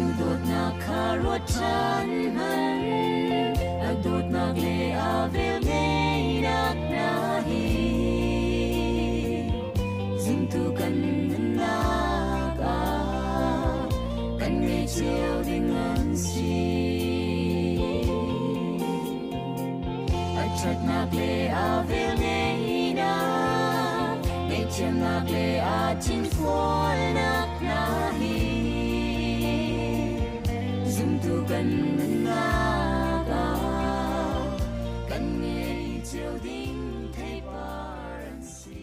Jesuh dawtnak kha ruat ṭhan hmanh, a dawtnak le a velngeihnak hna hi. Zumtu kan nunnak ah kan ngei cio ding an si. A ṭhatnak le a velngeihnak, ngaihthiamnak le a thinfualnak hna hi zumtu kan nunnak ah kan ngei cio ding theipar an si.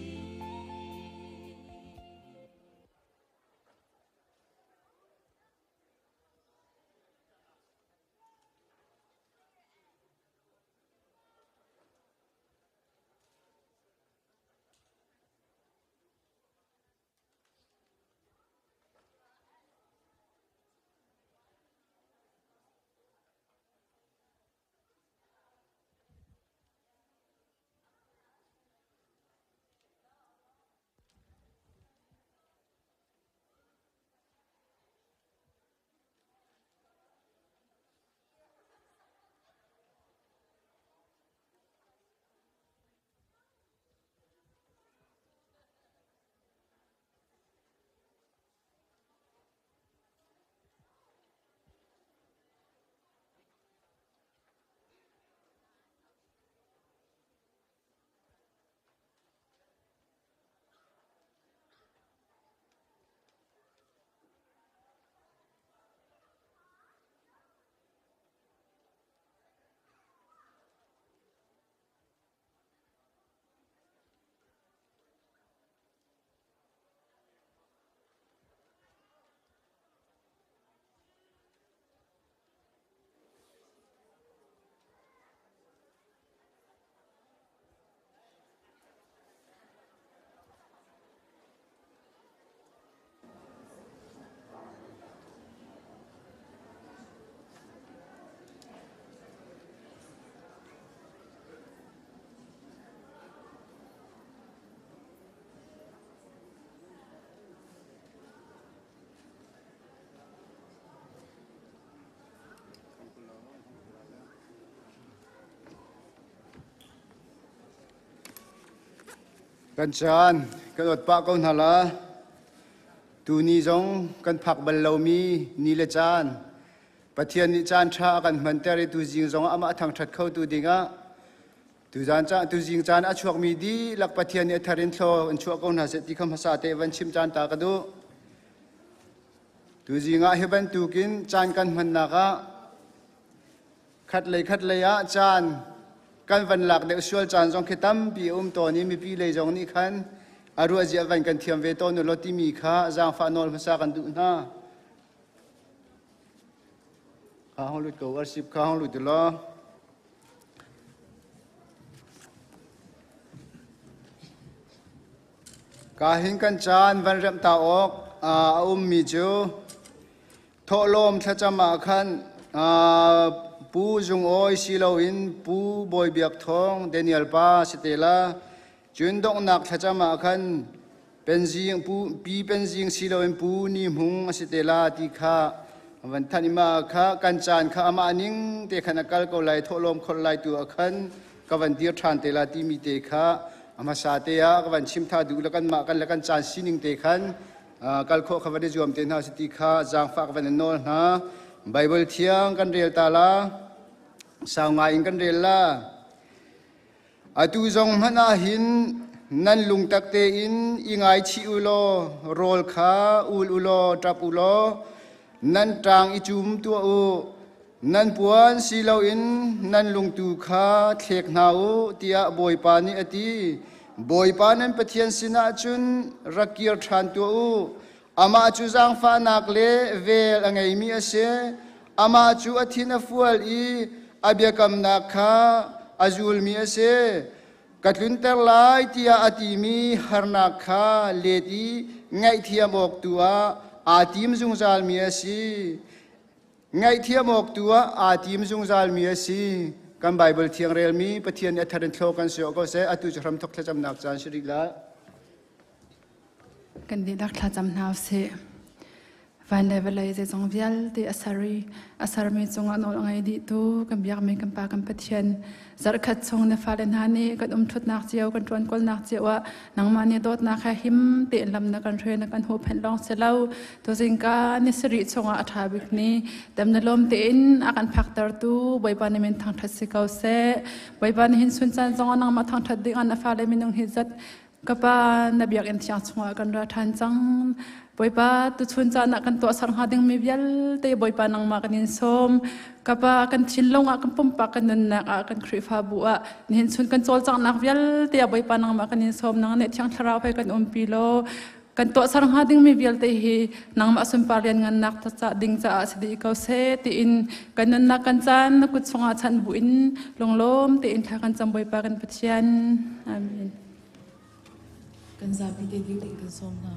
Kan caan kan ot pah ko hna la. Tuni zong kan phak bal lomi ni le caan Pathian nih caan ṭha a kan hmanter i tuzing zong ah amah thangṭhat khotu dingah tuzan ca tuzing caan a chuakmi dihlak Pathian nih a thar in thlaw in chuah ko hna seh ti kha hmasa te van chim caan ta ka duh. Tuzing ah hi bantukin caan kan hmannak ah khatlei khatlei ah caan kan van lak deuh sual caan zong khi tampi a um tawn i mipi lei zong nih khan a ruahzia van kan thiam ve tawn u law timi kha zaangfah nawl hmasa kan duh hna. Kha hong lut ko worship kha hong lut u law. Ka hin kan caan van remh ta awk a ummi cu Thawhlawm thlacam ah khan Pu Zung Awi si loin Pu Bawi Biak Thawng Daniel pa si te la. Cun donghnak thlacam ah khan Penzing Pu Pi Penzing si loin Pu Ni Hmung a si te la ti kha van thanh i mah kha kan caan kha amah ning te khan a kal ko lai thawhlawm kholh lai tu ah khan ka van dir ṭhan te la timi te kha a hmasa te ah ka van chim tha duh le kanmah kan le kan caan sining te khan kal khawh kha van i zuam te hna si ti kha zaangfah van in nawl hna. Bible thiang kan rel ta la, sau ngai in kan rel la. Atu zong hmanh ah hin nan lungtak tein i ngaichih u law rawl kha ul u law ṭap u law nan ṭang i cum tuah u. Nan puan si loin nan lungtu kha thlek hna u tiah Bawipa nih a ti. Bawipa nan Pathian sinah cun rak kir ṭhan tuah u. Amah cu zaangfahnak le vel a ngeimi a si. Amah cu a thin a fual i a biakamnak kha a zulmi a si. Ka tlunter lai tiah a timi harnak kha let i ngaihthiam awk tu ah aa tim zungzalmi a si. Ngaihthiam awk tu ah aa tim zungzalmi a si. Kan Baibal thiang relmi Pathian nih a thar in thlaw kan si awk ko seh. Atu cu hramthok thlacamnak caan si rih lai. Kan dihlak thlacam hna usih. Van le vawlei zeizong vialte a ser i a sermi cungah nawl a ngei dihtu kan biakmi kan Pa kan Pathian zarhkhat chung na fale hna nih kan umṭhutnak cio kan ṭuankawlnak cio ah nangmah nih dawtnak he him tein lam na kan hruai na kan huhphenh lawng si lo tuzingka ni sarih chungah a ṭha bik ni dam na lawm tein a kan phaktertu Bawipa na min thangṭhat si ko seh. Bawipa nihin sun caan zongah nangmah thangṭhat ding ah na fale minung hi zat Ka pa na biakinn thiang chungah kan ra ṭhan cang. Bawipa tuchun caan ah kan tuahser hnga dingmi vialte Bawipa nangmah kan in sawm. Ka pa kan thinlung ah kan pumpak kan nunnak ah kan Khrihfabu ah nihin chun kan cawlcanghnak vialte ah Bawipa nangmah kan in sawm. Nang nih Thiang Thlarau he kan umpi law kan tuahser hnga dingmi vialte hi nangmah sunpar lianngannak ca ding caah si dih ko seh tiin kan nunnak kan caan na kut chungah chanh buin lunglawm tein thla kan cam Bawipa kan Pathian. Amen. Kan zapi te ding ding kan sawm hna.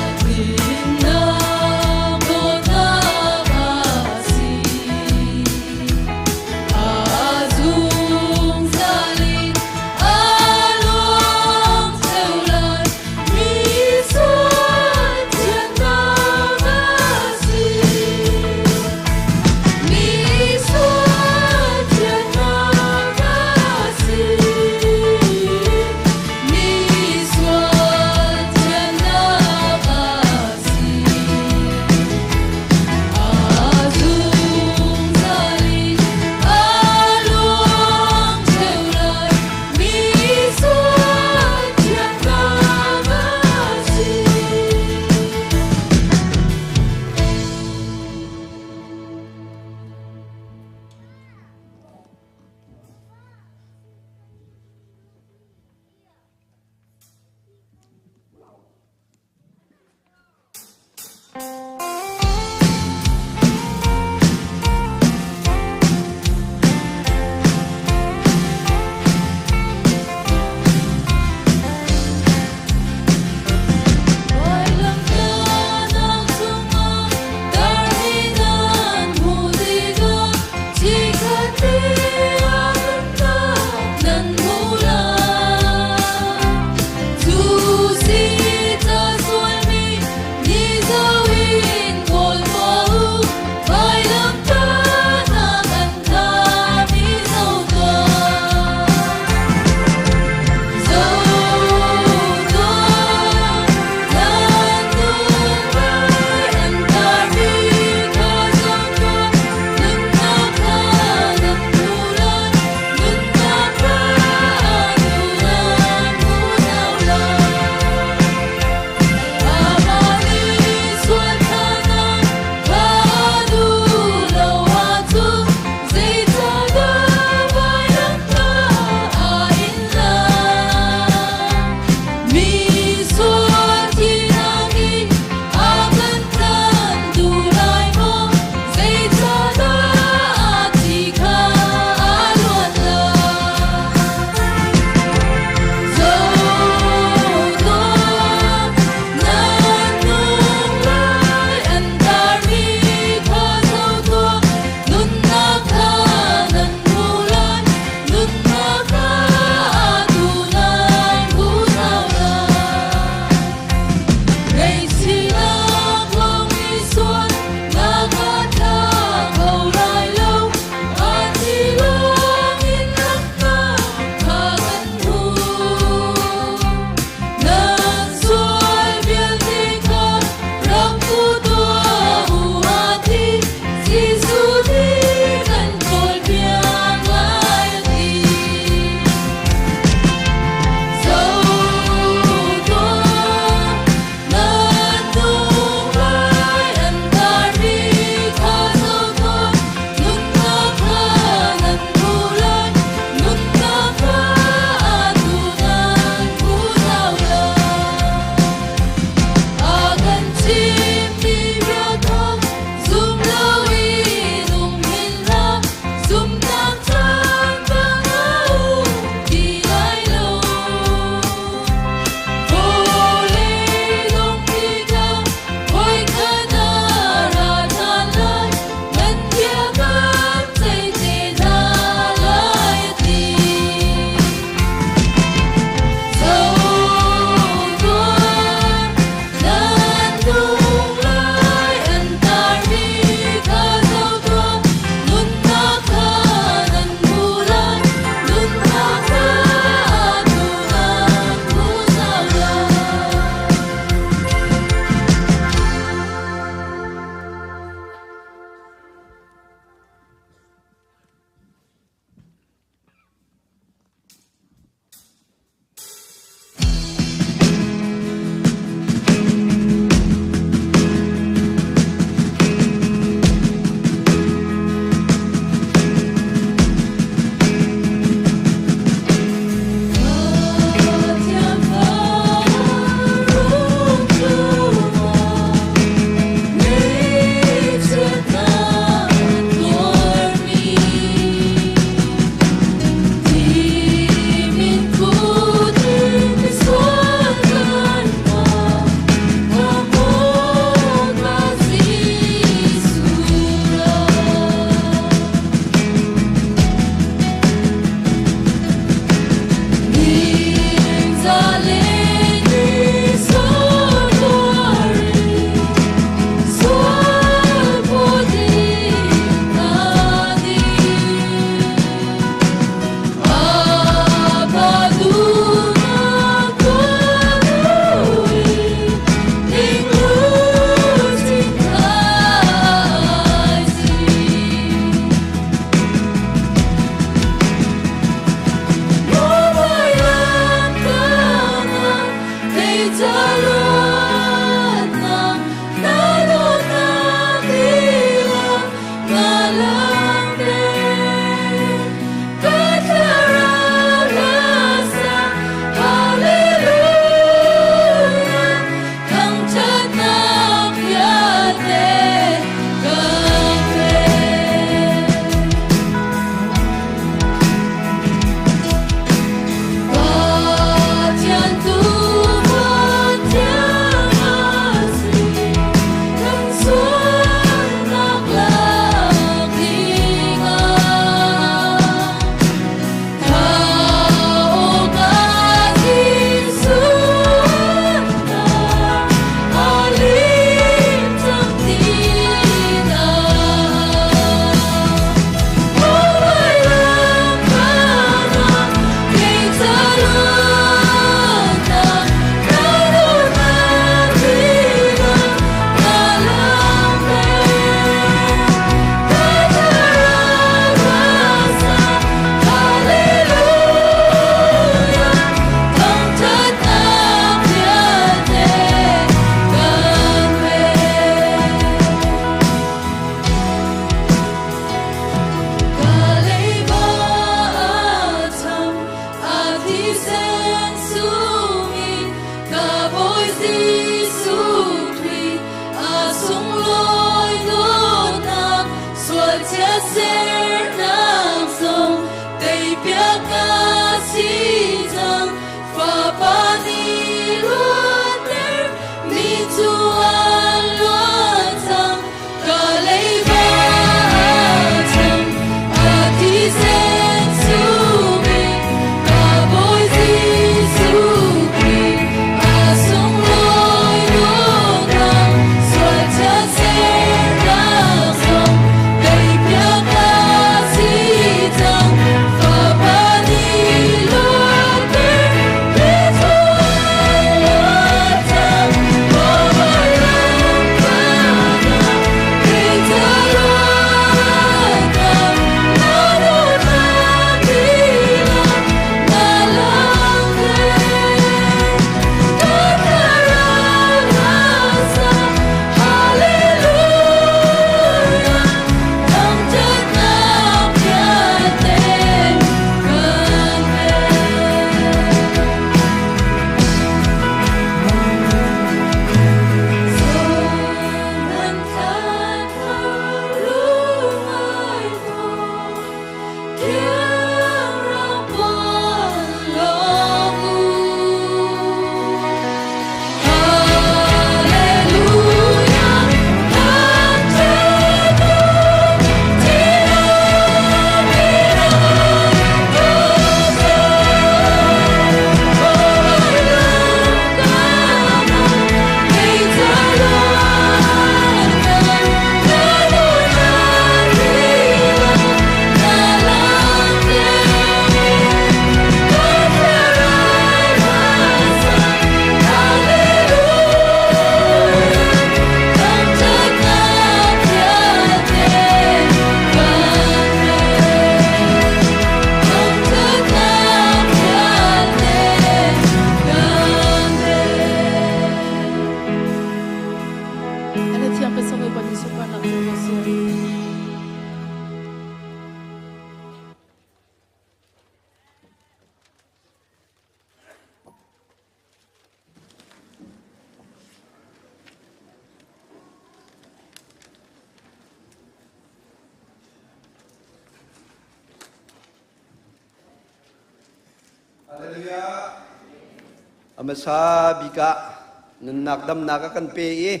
Hmasa bik ah nunnak damnak a kan pe i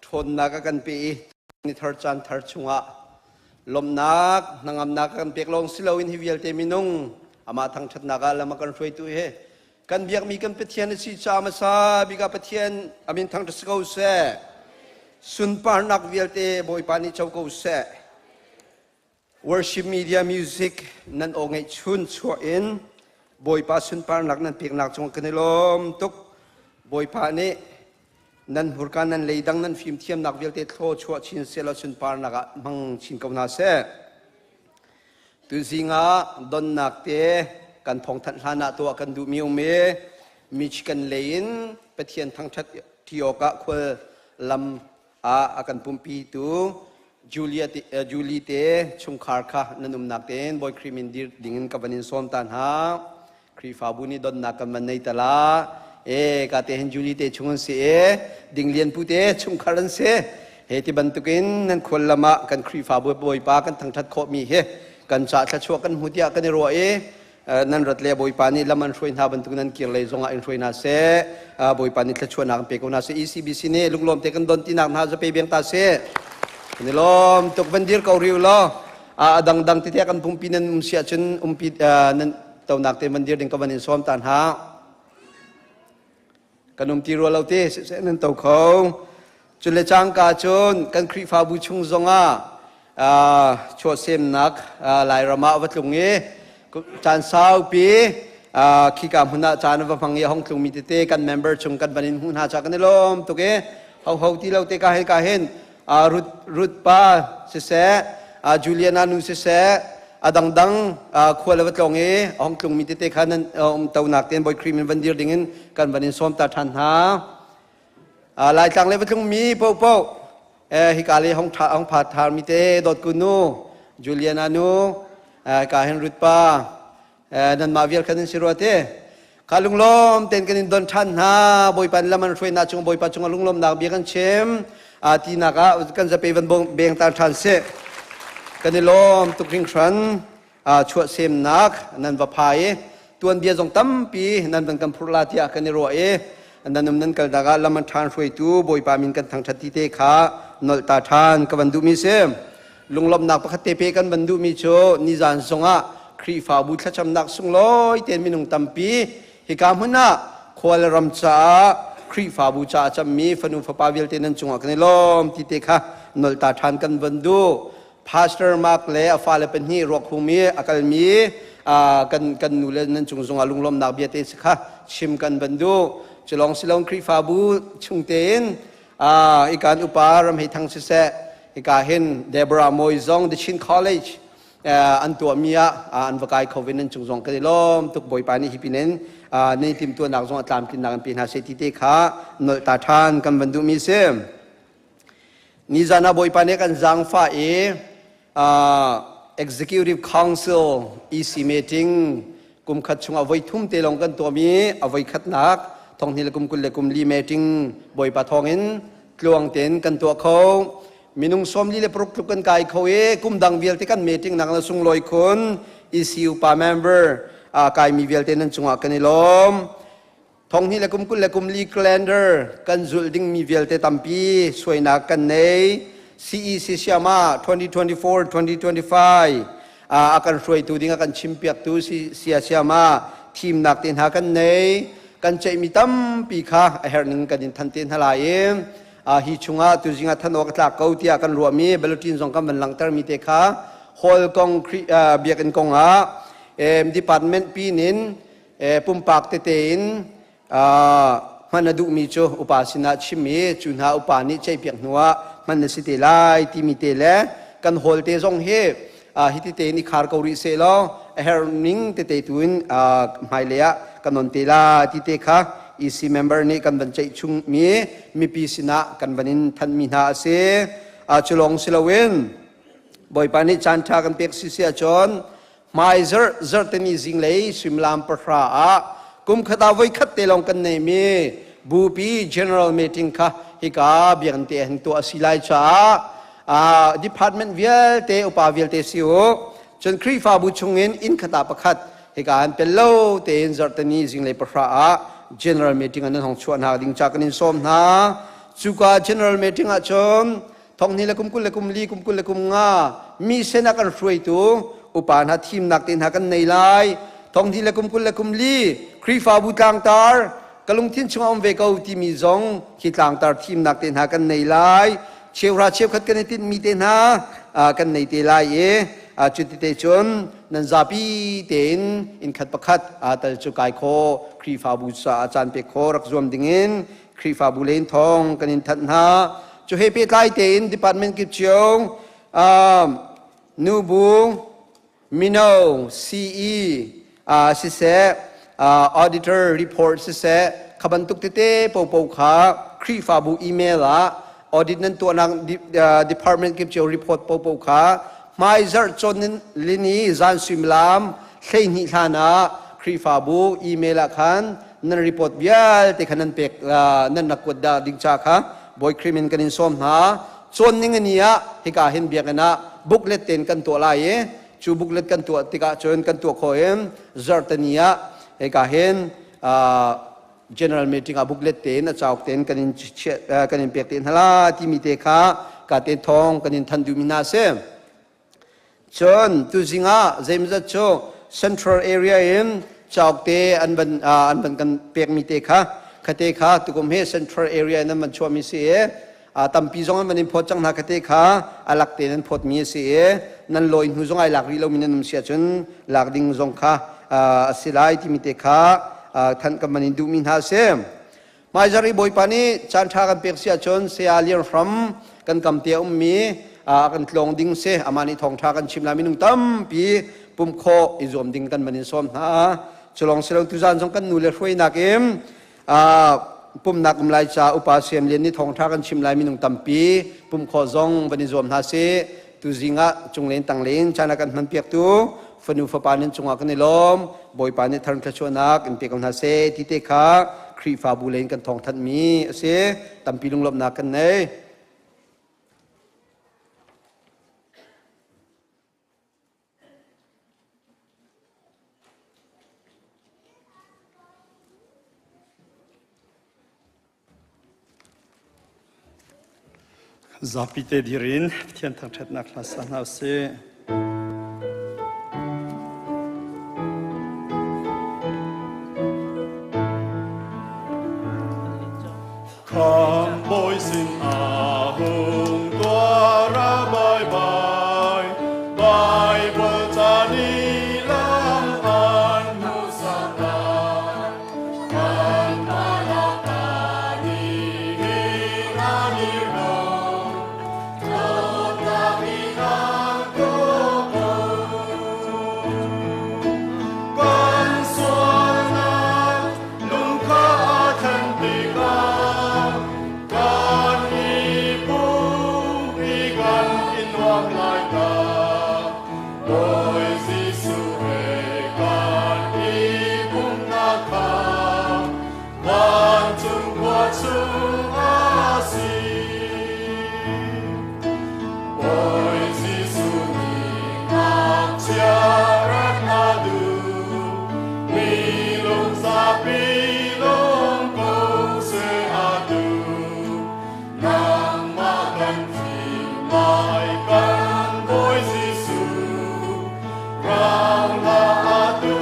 ṭhawnnak a kan pe i ni thar caan thar chungah lawmhnak hnangamnak a kan pek lawng si loin hi vialte minung amah thangṭhatnak ah lam a kan hruaitu hi kan biakmi kan Pathian a si caah hmasa bik ah Pathian a min thangṭhat si ko seh. Sunparnak vialte Bawipa nih co ko seh. Worship media music nan aw ngeih chun chuah in Bawipa sunparnak nan peknak cung kan i lawm tuk. Bawipa nih nan hmurka nan leidang nan fimthiamnak vialte thlaw chuah chin sehlaw sunparnak ah hmang chin ko hna seh. Tuzing ah donnak te kan thawngthanh hlan ah tuah kan duhmi um i Michigan lei in Pathian thangṭhat ṭi awkah khual lam ah a kan pumpitu Julia te, Julie te chungkhar kha nan umnak tein Bawi Khrih min dir dingin ka van in sawm ta hna. Khrihfabu nih donnak kan van nei tala. E ka te hin Julie te chung an si e ding lian pu te chungkhar an si. He ti bantukin nan khual lam ah kan Khrihfabu Bawipa kan thangthat khawh mi hi kan ca thluachuah kan hmu tiah kan i ruah i Nan rat le Bawipa nih lam an hruai hna bantuk nan kir lei zongah in hruai hna seh. Bawipa nih thluachuahnak in pe ko hna seh. ECBC nih lunglawm te kan don tinak hna zape biang ta seh. Kan i lawm tuk van dir ko riu law. A dangdang tete kan pumpi nan um si ahcun umpi nan tonak te van dir ding ka van in sawm ta hna. Kan um ti rua lo te siseh nan to kho. Cule cangka cun kan Khrihfabu chung zongah chuahsemnak Lairam ah va tlung i caan saupi khika hmun ah caan va hmang i a hong tlungmi tete kan member chung kan van in hmuh hna ca kan i lawm tuk i ho ho ti lo te ka hin ka hin Ruth Ruth pa siseh Juliana nu siseh a dangdang khua le va tlawng i a hong tlungmi tete kha nan um tonak tein Bawi Khrih min van dir dingin kan van in sawm ta ṭhan hna. Laitlang le va tlungmi paohpaoh hika le hong ṭha hong pha tharmi te dawt ku nu Juliana nu ka hin Ruth pa nanmah vial khan in si rua te kha lunglawm ten kan in don ṭhan hna Bawipa lam an hruainak chung Bawipa cungah lunglawmnak bia kan chim tinak ah kan zape van beng tar ṭhan sih kan i lawm tuk hringhran chuahsemnak nan va pha i tuanbia zong tampi nan van kan phurh la tiah kan i ruah i nan um nan kal dak ah lam an ṭhan hruaitu Bawipa min kan thangṭhat ti te kha nolh ta ṭhan ka van duhmi si. Lunglawmhnak pakhat te pe kan van duhmi cu nizan zongah Khrihfabu thlacamnak sunglawi tein minung tampi hika hmun ah khual ram caah Khrihfabu caah cammi fanu fapa vialte nan cungah kan i lawm ti te kha nolh ta ṭhan kan van duh. Pastor Mark le a fale pahnih ruakhum i a kalmi kan kan nu le nan cung zongah lunglawmnak bia te kha chim kan van duh. Culong silong Khrihfabu chung tein ikan upa Ramhei Thang siseh hika hin Deborah Moi zong The Chin College an tuahmi ah an va kai kho ve nan cung zong kan i lawm tuk. Bawipa nih hi pin in nan i timhtuahnak zong a tlamtlinnak in pe hna seh ti te kha nolh ta ṭhan kan van duhmi si. Nizan ah Bawipa nih kan zaangfah i Executive Council EC meeting kum khat chungah voi thum te lawng kan tuahmi a voi khatnak thonghnih le kum 24 meeting Bawipa thawngin tluang tein kan tuah kho. Minung 46 tluk kan kai kho i kum dang vialte kan meeting nak na sunglawi khun. EC upa member kaimi vialte nan cungah kan i lawm. Thonghnih le kum 24 calendar kan zulh dingmi vialte tampi suainak kan nei. CEC Siama 2024-2025 a kan hruaitu ding a kan chimpiaktu Sia Siama thimnak te hna kan nei. Kan ceihmi tampi kha a herh ning kan in than te hna lai i hi chungah tuzing ah than awk a tlak ko tiah kan ruahmi bulletin zong kan van langhtermi te kha hall kong biakinn kong ah department pin in pumpak tete in hman a duhmi cu upa sinah chim i cu hna upa nih ceihpiak hnuah hman na si te lai timi te le kan hawl te zong hi hi tete in i khar ko rih seh law a herh ning tete tu in hmailei ah kan on te la ti te kha EC member nih kan van ceih chungmi mipi sinah kan van in thanhmi hna a si. Cu lawng si loin Bawipa nih caan ṭha kan pek si si ahcun Hmai zarh zarhteni zinglei suimilam 10 ah kum khat ah voikhat te lawng kan neimi bupi general meeting kha hika biakinn te hin tuah a si lai caah department vialte upa vialte si u cun Khrihfabu chungin inn khat ah pakhat hika an pel lo tein zarhteni zinglei 10 ah general meeting ah nan hong chuah hna ding ca kan in sawm hna. Cuka general meeting ah cun thong hnih le kum 20 le kum li kum 20 le kum nga mi sen ah kan hruaitu upa hna thimnak te hna kan nei lai. Thong hnih le kum 20 le kum li Khrihfabu tlangtar ka lungthin chungah um ve ko timi zong khi tlangtar thimnak te hna kan nei lai. Cheuhra cheukhat kan i tinhmi te hna kan nei te lai i cuti te cun nan zapi tein innkhat pakhat tal cu kai kho Khrihfabu caah caan pek kho rak zuam dingin Khrihfabu len thawng kan in thanh hna. Cu he pehtlai tein department kip cio nubu mino CE siseh auditor report siseh kha bantuk tete popo kha Khrihfabu email ah audit nan tuahnak department kip cio report popo kha hmaizarh cawn lini zan suimilam 12 hlan ah Khrihfabu email ah khan nan report vialte kha nan pek nan rak kuat dah ding cha kha Bawi Khrih min kan in sawm hna. Cawn ning ani ah hika hin biakinn ah booklet ten kan tuah lai i cu booklet kan tuah tikah cun kan tuah khawh in zarhtani ah hika hin general meeting ah booklet tein a cauk tein kan in kan in pek te hna la timi te kha ka te thong kan in than duhmi hna si. Cun tuzing ah zeimazat cu central area in cauk te an van an van kan pekmi te kha khate kha tukum hi central area in an van chuahmi si i tampi zong an van in phawt cang hna khate kha alak te nan phawtmi a si i nan lawi hnu zong ai lak rih lomi nan um si ahcun lak ding zong kha a si lai timi te kha thanh kan van in duhmi hna a si. Hmaizarh i Bawipa nih caan ṭha kan pek si ahcun Saya Lian Hram kan kam te a ummi a kan tlawng ding si. Amah nih thawngṭha kan chim lai minung tampi pumh khawh i zuam ding kan van in sawm hna. Culong si lo tuzaan zong kan nu le hruainak in pumnak um lai ca upa Siam Lian nih thawngṭha kan chim lai minung tampi pumh khawh zong van i zuam hna sih. Tuzing ah cunglen tanglen caan a kan hman piaktu fanu fapa nan cungah kan i lawm. Bawipa nih thar thluachuahnak in pe ko hna seh ti te kha Khrihfabu lei in kan thawngthanhmi a si. Tampi lunglawmhnak kan nei. Zapi te dir in Pathian thangṭhatnak hla sa hna usih. Khamh Bawi sin ah hung tuah ra bai bai, Baibal ca nih lam an hmuhsak lai. Kan palak ah nihin an i ro, dawtnak nih an tuah ko. Kan sualnak lung kha a thlen tikah kan i pum i kan i nuam lai ta. Bawi Jesuh he kan i pumhnak kha vancung khua chung a si. Bawi Jesuh nih ngakchia rat a duh, mi lung zapi lung ko seh a duh. Nangmah kan thim lai kan Bawi Jesuh, rau hlah atu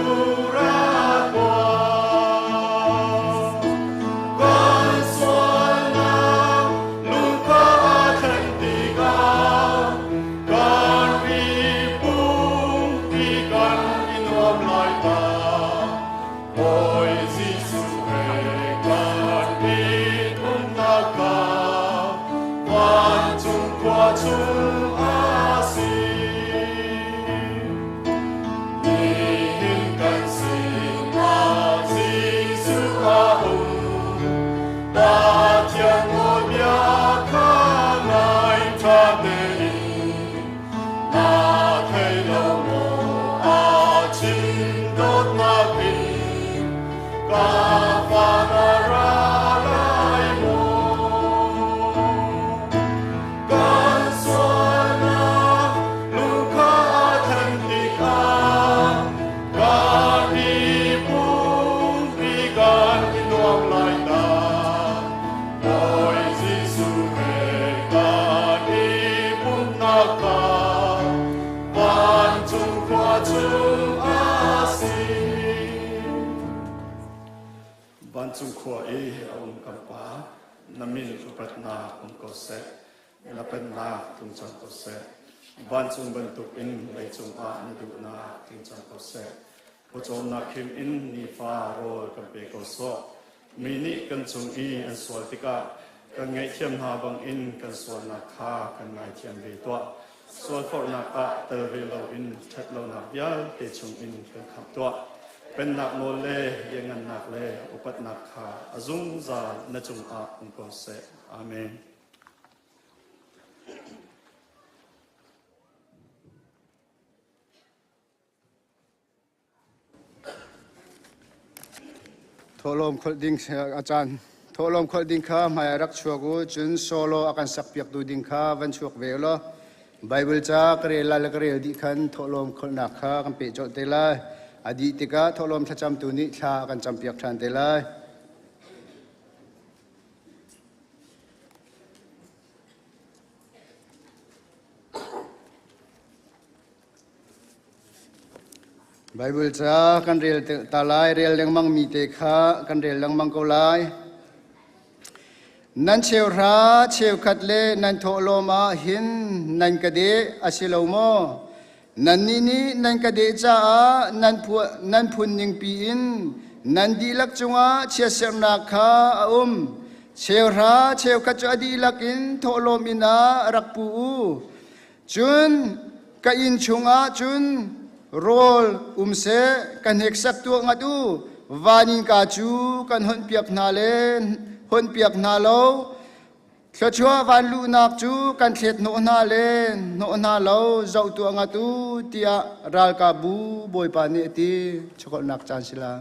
ra tuah. Kan sualnak lung kha a thlen tikah kan i pum i kan i nuam lai ta. Bawi Jesuh he kan i umnak kha vancung khua chung a si. Nihin kan sinah Jesuh a um. Pathian nawlbia kha ngai ṭha tein na thei lo maw? A chim dawtnak in ka fa na ra lai maw? Kan sual Vancung khua i a um kan Pa, na min upatnak um ko seh. Na pennak tlung cang ko seh. Vancung bantukin leicung ah na duhnak tling cang ko seh. Pawcawmnak khim in nifa rawl kan pe ko sawh. Mi nih kan cung i an sual tikah kan ngaihthiam hna bangin kan sualnak kha kan ngaithiam ve tuah. Sualforhnak ah tel ve loin ṭhatlonak vialte chungin kan khamh tuah. Pennak nawl le lianngannak le upatnak kha a zungzal na cungah um ko seh. Amen. Thawhlawm kholh ding a caan thawhlawm kholh ding kha hmai ah rak chuak u cun solo a kan sak piak tu ding kha van chuak ve law Bible ca ka rel lai le ka rel dih khan thawhlawm kholhnak kha kan peh colh te lai a dih tikah thawhlawm thlacamtu nih thla a kan campiak ṭhan te lai. Baibal ca kan rel ta lai, rel lengmang mi te kha kan rel lengmang ko lai. Nan cheuhra cheukhat le nan thawhlawm ah hin nan ka deh a si lo maw? Nannih nih nan ka deh caah nan phun ningpi in nan dihlak cungah chiatserhnak kha a um. Cheuhra cheukhat cu a dihlak in thawhlawm inn ah rak pu u. Cun ka inn chungah cun rawl um seh, ka hneksak tuah ngat u. Van innka cu kan hawnpiak hna le hawnpiak hna lo. Thluachuah van luhnak cu kan thlet hnawh hna le hnawh hna lo, zoh tuah ngat u, tiah ralkapbu Bawipa nih a ti. Chawkholhnak caan si la.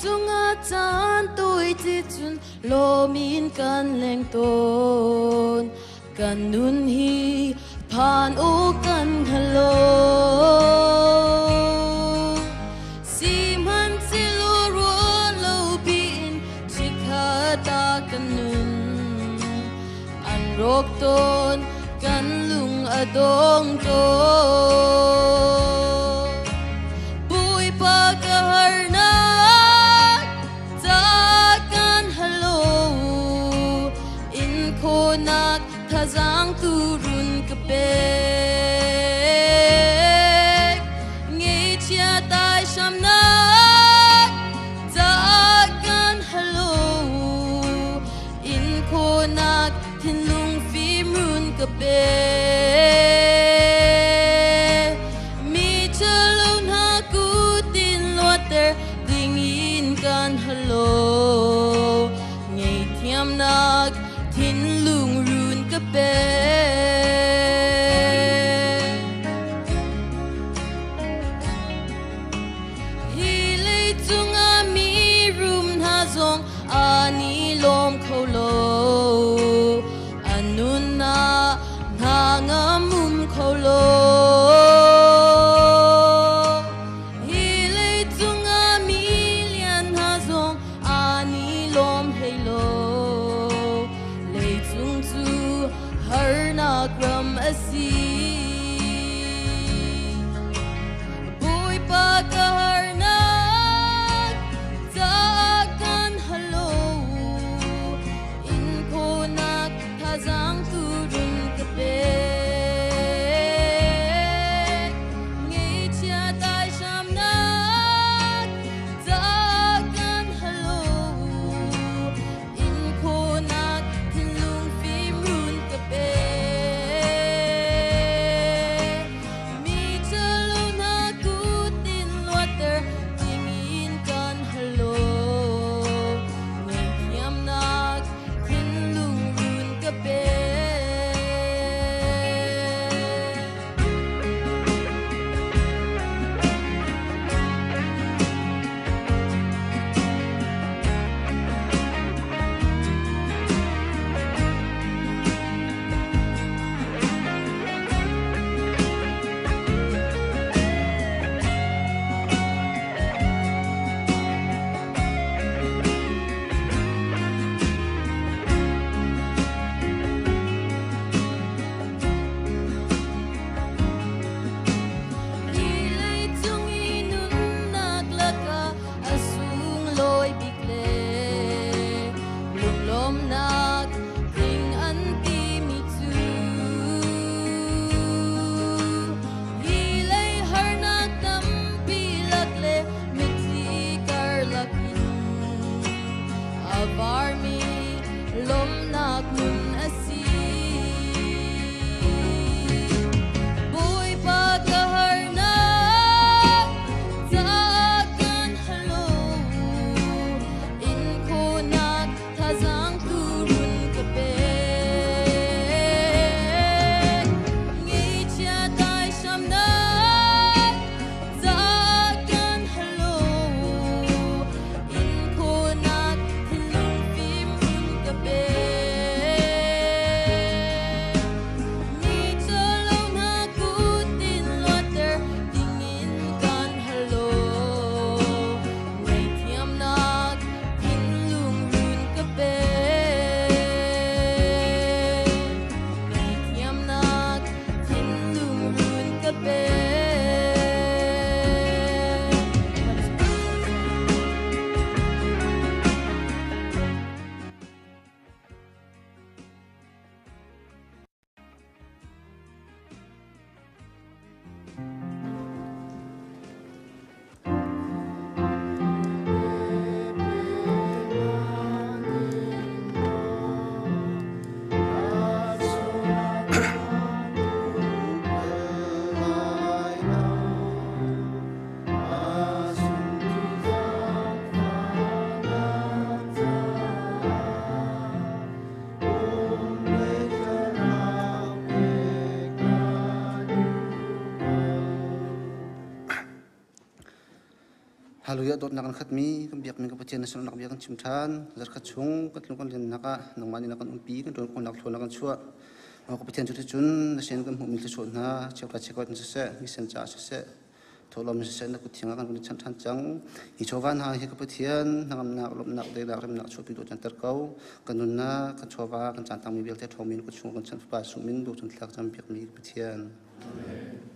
Cungah caan tui ti cun lawmin kan leng tawn kan nun hi phan u kan halo sihmanhsehlaw ruah lo piin chikkhat ah kan nun an rawk tawn kan lung a dong tawn Bawipa ka harnak ca kan halo in khawhnak thazaang tu run ka pek Ngeichia tai hramnak ca kan halo in khawhnak thinlung fim run ka pe. Hallelujah dawtnak kan khatmi kan biakmi ka Pathian na sunnak bia kan chim ṭhan. Zarkhat chung kan tlung kan lennak ah nangmah nih na kan umpi kan ṭuan khawhnak thlawn na kan chuah. Ka Pathian cu cun na sin kan hmuhmi thluachuah hna cheuhra cheukhat in siseh, misen caah siseh, thawhlawm in siseh na kut thiang ah kan chanh ṭhan cang. Hi chawva hna hi ka Pathian hnangamnak, lawmhnak, daihnak, remnak chuahpi dawh canter ko. Kan nunnak, kan chawva, kan caan tangmi vialte ṭhawngmi na kut chung kan chanh fapa sumin dawh cun thlak cam piakmi ka Pathian. Amen.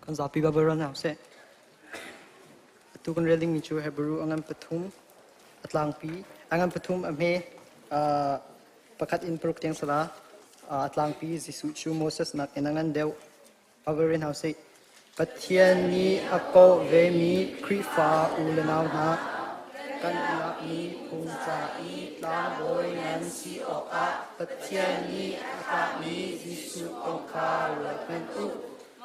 Kan zapi Bible rel hna usih. Atu kan rel dingmi cu Hebrew a ngan pathum a tlangpi a ngan pathum a hme pakhat in paruk tiang sala a tlangpi Jesuh cu Moses nak in a ngan deuh. Bible rel hna usih. Pathian nih a kawh vemi Khrihfa u le nau hna, kan lakmi phung ca i tlangbawi ngan si awkah Pathian nih a thlahmi Jesuh kong kha ruat hmanh u.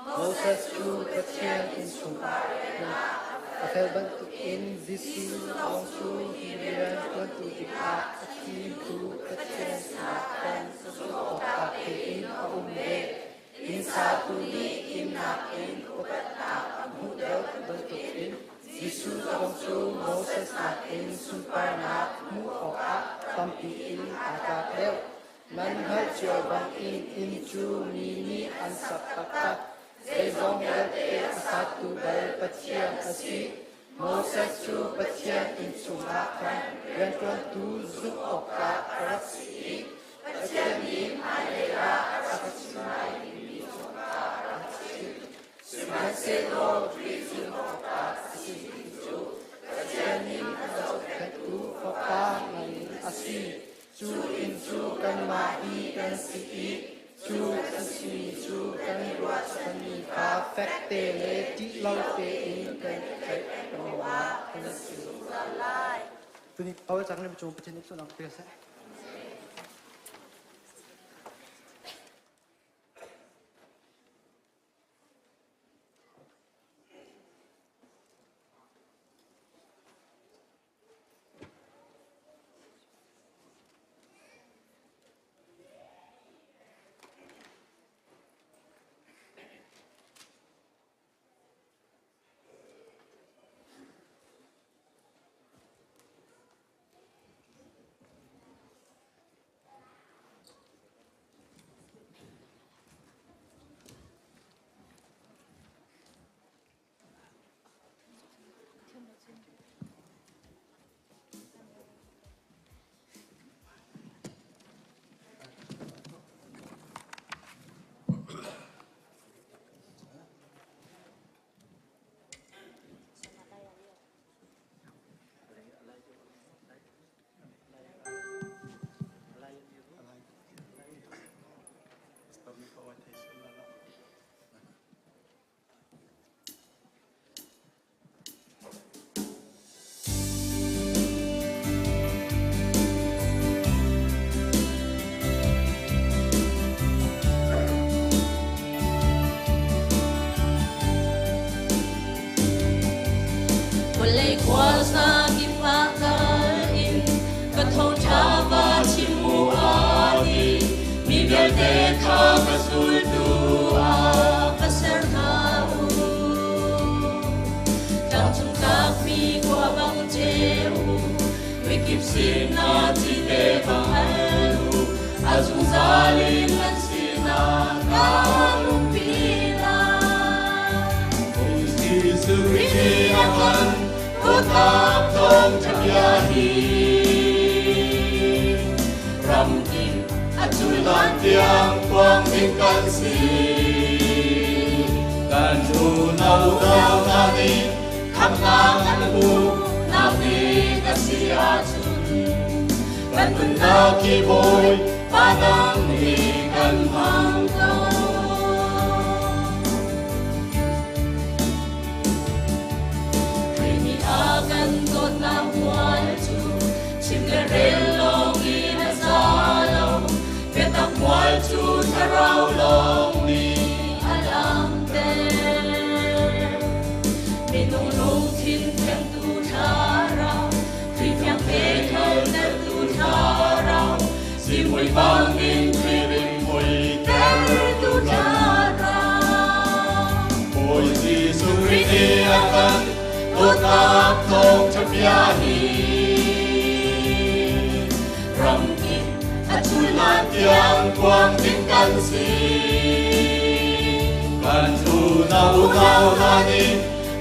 Moses cu Pathian inn chungah a fel bantukin Jesuh zong cu hi rian ṭuantu dingah a thimtu Pathian sinah kan zulh awkah tein a um ve. Inn satu nih thimnak in upatnak a hmuh deuh bantukin Jesuh zong cu Moses nakin sunparnak hmuh awkah tampi in aa tlak deuh. Nan hngalh cio bangin inn cu mi nih an sak taktak. Zeizong vialte a satu bal Pathian a si. Moses cu Pathian inn chungah khan rianṭuantu zumh awkah a rak si i Pathian nih hmailei ah a ka chim lai timi cungah a rak chim. Sihmanhsehlaw Khrih zumh awkah a simi cu Pathian nih a zohkhenhtu Fapa ngan a si. Cu inn cu kanmah hi kan si i cu kan simi cu kan ruahchanmi kha fekte le ṭih lo tein kan i tlaih ruangah kan si zungzal lai. Tuni Paul cang le cung Pathian nih sualnak pe seh. Vawlei khuaza kip ah kal in ka thawngṭha va chim u a ti. Mi vialte kha ka zultu ah ka ser hna u. Tlangcung tlakmi khua bang ceu u, mikip sinah cite bang al u, a zungzal in nan sinah kaan umpi lai. Jesuh Khrih nih a kan dawtnak thawngṭha bia hi ramkip a cul tiang phuang ding kan si. Kan unau hna nih khamhnak an hmuh nak ding a si ahcun kan nunnak hi bawi pa dang nih kan hmang ko. Khrih nih a kan dawtnak hmual cu chim le rel lawngin a za lo. Biatak hmual cu thlarau lawng nih a langhter. Minung lungthin thlengtu thlarau, Khrih fiangte hngalhtertu thlarau, zimui bangin Khrih rimhmui tertu thlarau. Bawi Jesuh Khrih nih a kan dawtnak thawngṭha bia hi ramkip a chulhlan tiang phuang ding kan si. Kan unau unau hna nih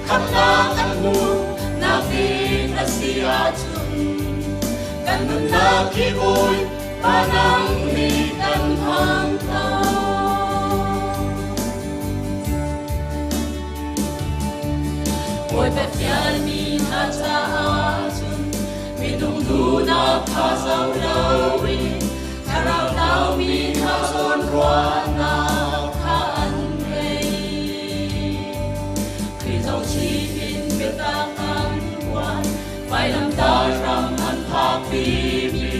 khamhnak an hmuh nak ding a si ahcun kan nunnak hi Bawipa nang nih kan hmang ko. Bawipa fialmi hna caah cun minung duhnak kha zoh loin thlarau naumi hna zawn ruahnak kha an ngei. Khrih zohchih in biatak an phuan, vailamtah hram an phakpimi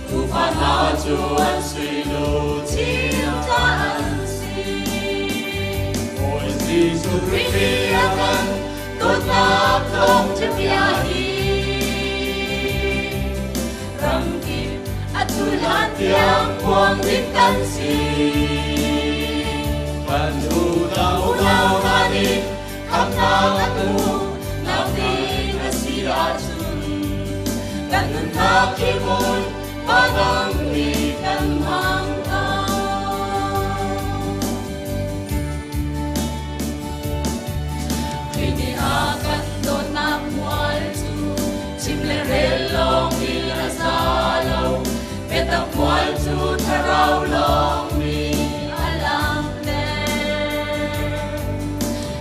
tuufa hna cu an sui luchin ta an si. Bawi Jesuh Khrih nih a kan dawtnak thawngṭha bia hi ramkip a chulhlan tiang phuang ding kan si. Kan unau unau hna nih khamhnak an hmuh nak ding a si ahcun kan nunnak hi Bawipa nang nih kan hmang ko. Khrih nih a kan dawtnak hmual cu chim le rel lawng in a za lo. Biatak hmual cu thlarau lawng nih a langhter.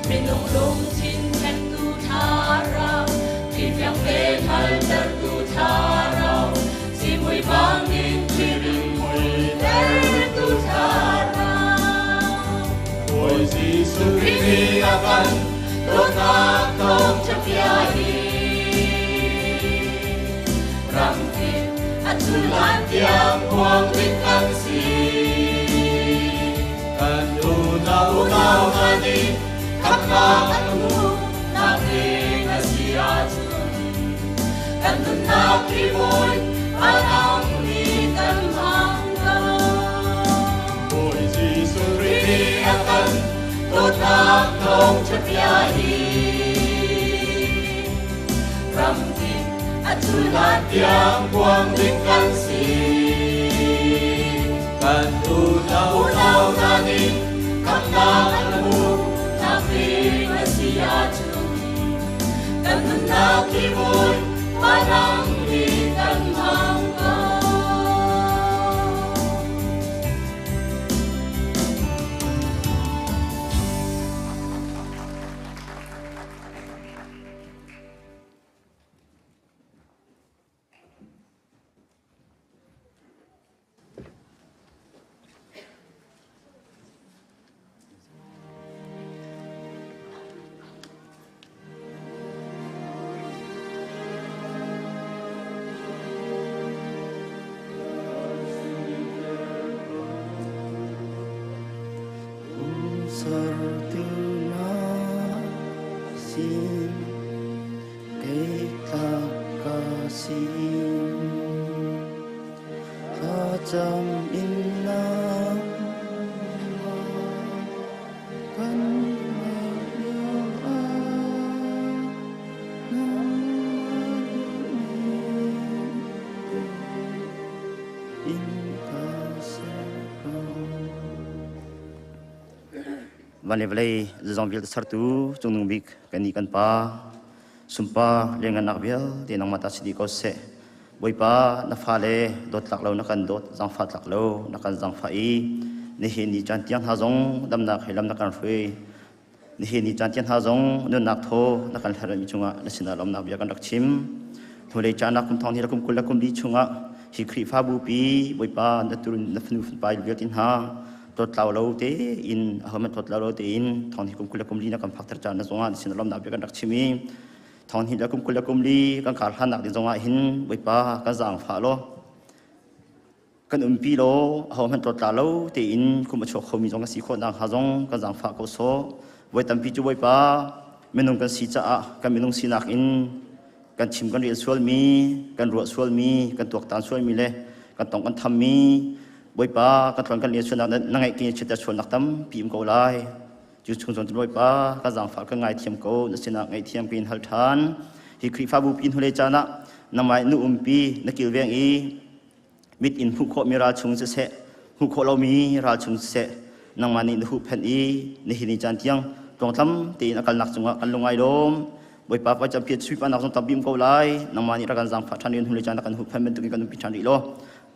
Minung lungthin thlengtu thlarau, Khrih fiangte hngalhtertu thlarau, zimui bangin Khrih rimhmui tertu thlarau. Bawi Jesuh Khrih nih a kan dawtnak thawngṭha bia hi ramkip a chulhlan tiang phuang ding kan si. Kan unau unau hna nih khamhnak an hmuh nak ding a si ahcun kan nunnak hi Bawipa nang nih kan hmang ko. Bawi Jesuh Khrih nih a kan dawtnak thawngṭha bia hi ramkip a chulhlan tiang phuang ding kan si. Kan unau unau hna nih khamhnak an hmuh nak ding a si ahcun kan nunnak hi Bawipa nang nih kan hmang ko. Sin kei tlak ka sin thlacam in nangmah kan ngeih lio ah nangmah duhning in ka ser ko. Van le vawlei zeizong vialte sertu cungnung bik kannih kan Pa, sumpa lianngannak vialte nangmah ta si dih ko seh. Bawipa, na fale dawt tlak lo na kan dawt, zaangfah tlak lo na kan zaangfah i nihin ni caan tiang hna zong damnak he lam na kan hruai. Nihin ni caan tiang hna zong nunnak thaw na kan hlermi cungah na sinah lawmnak bia kan rak chim. Hnulei caan ah kum thong hnih le kum 20 le kum li chungah hi Khrihfabu pi Bawipa na turun na fanu fapa vialte hna tlawttlau lo tein ahohmanh tlawttlau lo tein thong hnih kum 20 le kum li na kan phakter caan na zongah na sinah lawmnak bia kan rak chim i thong hnih le kum 20 le kum li kan kar hlannak ding zongah hin Bawipa kan zaangfah law. Kan umpi law aho hmanh tlawtla lo tein kum a chuak khomi zong kan si khawh nakhnga zong kan zaangfah ko sawh. Voi tampi cu Bawipa minung kan si caah kan minung sinak in kan chim kan rel sualmi, kan ruah sualmi, kan tuaktan sualmi le kan tong kan thammi Bawipa kan tlon kan len sualnak na ngaih ke chiat sualnak tampi um ko lai. Cu chung zong Bawipa ka zaangfah ka ngaithiam ko na sinah ngaihthiam ka in hal ṭhan. Hi Khrihfabu pi hnulei caan ah nangmah nu umpi na kilveng i mit in hmuh khawhmi ral chung siseh hmuh khawh lomi ral chung siseh nangmah nih na huhphenh i nihin ni caan tiang tluangtlam tein a kalnak cungah kan lungai lawm. Bawipa pa campian suipanak zong tampi um ko lai. Nangmah nih rak kan zaangfah ṭhan rian hun le caan kan huhphenh bantukin kan umpi ṭhan rih law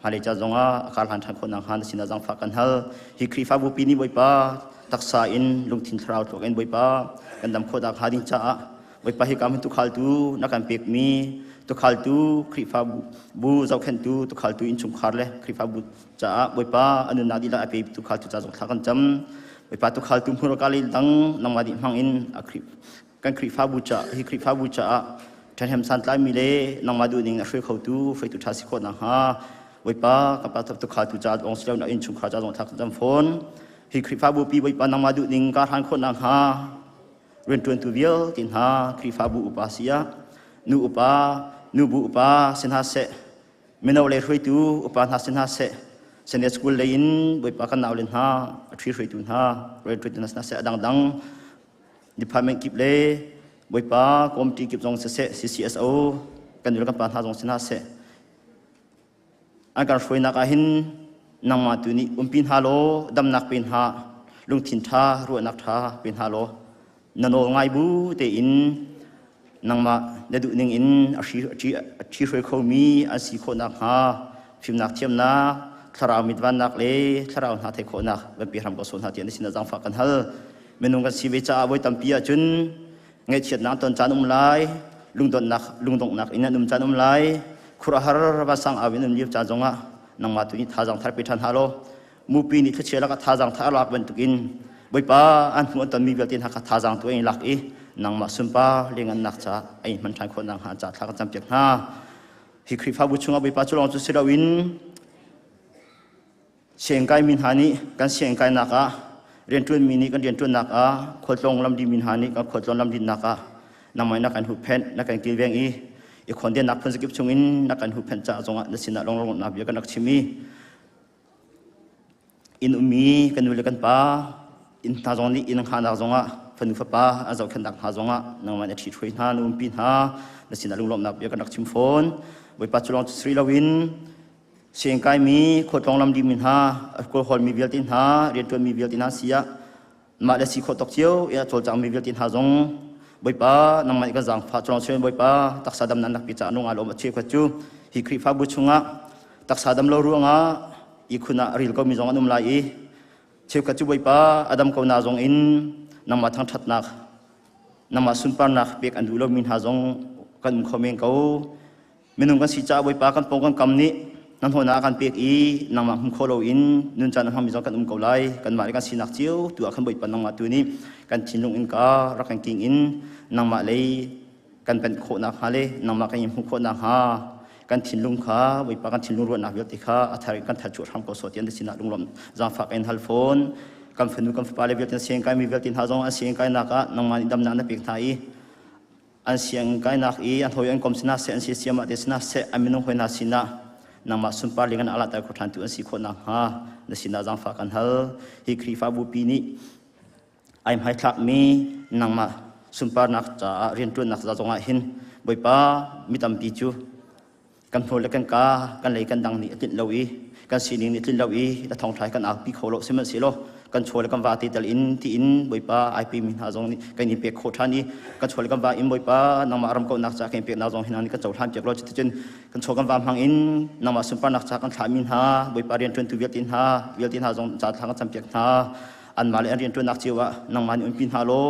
hmailei ca zongah a kar hlan ṭhan khawh nakhnga na sinah zaangfah kan hal. Hi Khrihfabu pi nih Bawipa taksa in lungthin thlarau thluak in Bawipa kan dam khawh nakhnga ding caah Bawipa hika hmun tukhaltu na kan pekmi tukhaltu Khrihfabu bu zohkhenhtu tukhaltu innchungkhar le Khrihfabu caah Bawipa a nunnak dihlak a pe tukhaltu ca zong thla kan cam. Bawipa tukhaltu hmurka le dang nangmah dih hmang in a kan Khrihfabu ca hi Khrihfabu caah ṭhahnem santlaimi le nangmah duhning a hruai khotu hruaitu ṭha si khawh nakhnga Bawipa kan pa tukhaltu ca zong si lo na innchungkhar ca zong thla kan cam fawn. Hi Khrihfabu pi Bawipa nangmah duhning ka hran khawh nakhnga rianṭuantu vialte hna Khrihfabu upa si ah nu upa nubu upa si hna seh mino le hruaitu upa hna si hna seh Sunday school lei in Bawipa kan naule hna a ṭhi hruaitu hna rianṭuantu hna si hna seh a dangdang department kip le Bawipa committee kip zong siseh CCSO kan nu le kan pa hna zong si hna seh An kan hruainak ah hin nangmah tu nih umpi hna law damnak pe hna, lungthin ṭha, ruahnak ṭha pe hna law na nawl ngai bu tein nangmah na duh ning in a ṭhihruai khomi an si khawh nakhnga fimnak thiamnak, thlarau mitvannak le thlarau hna theih khawhnak van pe hram ko sawh hna tiah na sinah zaangfah kan hal. Minung kan si ve caah voi tampi ahcun ngaihchiatnak ton caan um lai, lungdonnak lungdonghnak in an um caan um lai, khuaruahhar vansang au in um lio caan zongah nangmah tu nih thazaang thar pe ṭhan hna law mupi nih thlichia lakah thazaang thar a lak bantukin Bawipa an hmuh an tonmi vialte hna kha thazaang tu in lak i nangmah sunpar lengannak ca ei hman ṭhan khawh nakhnga ca thla kan campiak hna. Hi Khrihfabu chungah Bawipa cu lawng cu si loin Siangkaimi hna nih kan siangkainak ah, rianṭuanmi nih kan rianṭuannak ah, khualtlawng lamdimi hna nih kan khualtlawn lamdinnak ah nangmah na kan huhphenh, na kan kilveng i i khawndennak phunzakip chungin na kan huhphenh caah zongah na sinah lunglawmhnak bia kan rak chim i inn ummi kan nu le kan pa inn hna zong nih inn hngahnak zongah fanu fapa an zohkhenhnak hna zongah nangmah na ṭhithruai hna, na umpi hna, na sinah lunglawmhnak bia kan rak chim fawn. Bawipa cu lawng cu si loin Siangkaimi khualtlawng lam dimi hna, kawlhawlmi vialte hna, rianṭuanmi vialte hna si ah mah le si khawh tawk cio i a cawlcangmi vialte hna zong Bawipa nangmah nih kan zaangfah culawng siloin Bawipa taksa damnak nak pi caah nung aa lawm a cheukhat cu hi Khrihfabu chungah taksa dam lo ruangah ihkhun ah a ril komi zong an um lai i cheukhat cu Bawipa a dam ko na zong in nangmah thangṭhatnak nangmah sunparnak pek an duh lomi hna zong kan um kho men ko. Minung kan si caah Bawipa kan pawng kan kam nih na hnawhnak a kan pek i nangmah hmu kho loin nun caan a hmangmi zong kan um ko lai. Kanmah le kan sinak cio tu ah khan Bawipa nangmah tu nih kan thinlung innka rak kan king in nangmah lei kan panh khawh nakhnga le nangmah kan in hmuh khawh nakhnga kan thinlung kha Bawipa kan thinlung ruahnak vialte kha a thar in kan thar chuah hram ko sawh tiah na sinah lunglawm zaangfah kan in hal fawn. Kan fanu kan fapa le vialte sianginn kaimi vialte hna zong an sianginn kainak ah nangmah nih damnak na pek hna i an sianginn kainak i an hawi an kom sinah seh an si siamah te sinah seh an minung hawi hna sinah nangmah sunpar ling an alahter kho ṭhan tu an si khawh nakhnga na sinah zaangfah kan hal. Hi Khrihfabu pi nih ai hmaithlakmi nangmah sunparnak caah rianṭuannak za zongah hin Bawipa mi tampi cu kan hmur le kan ka kan lei kan dang nih a tlinh lo i kan sining nih tlinh lo i na thawngṭha hi kan aupi kho lo. Sihmanhsehlaw kan chaw le kan va te tal in tiin Bawipa ai pemi hna zong nih kan in pek khawh ṭhan i kan chaw le kan va in Bawipa nangmah ram kauhnak ca kan in peknak zong hi nang nih kan cohlan piak law cuticun kan chaw kan va hmang in nangmah sunparnak ca kan thlahmi hna Bawipa rianṭuantu vialte hna zong ca thla kan campiak hna. Anmah le an rianṭuannak cio ah nangmah nih umpi hna law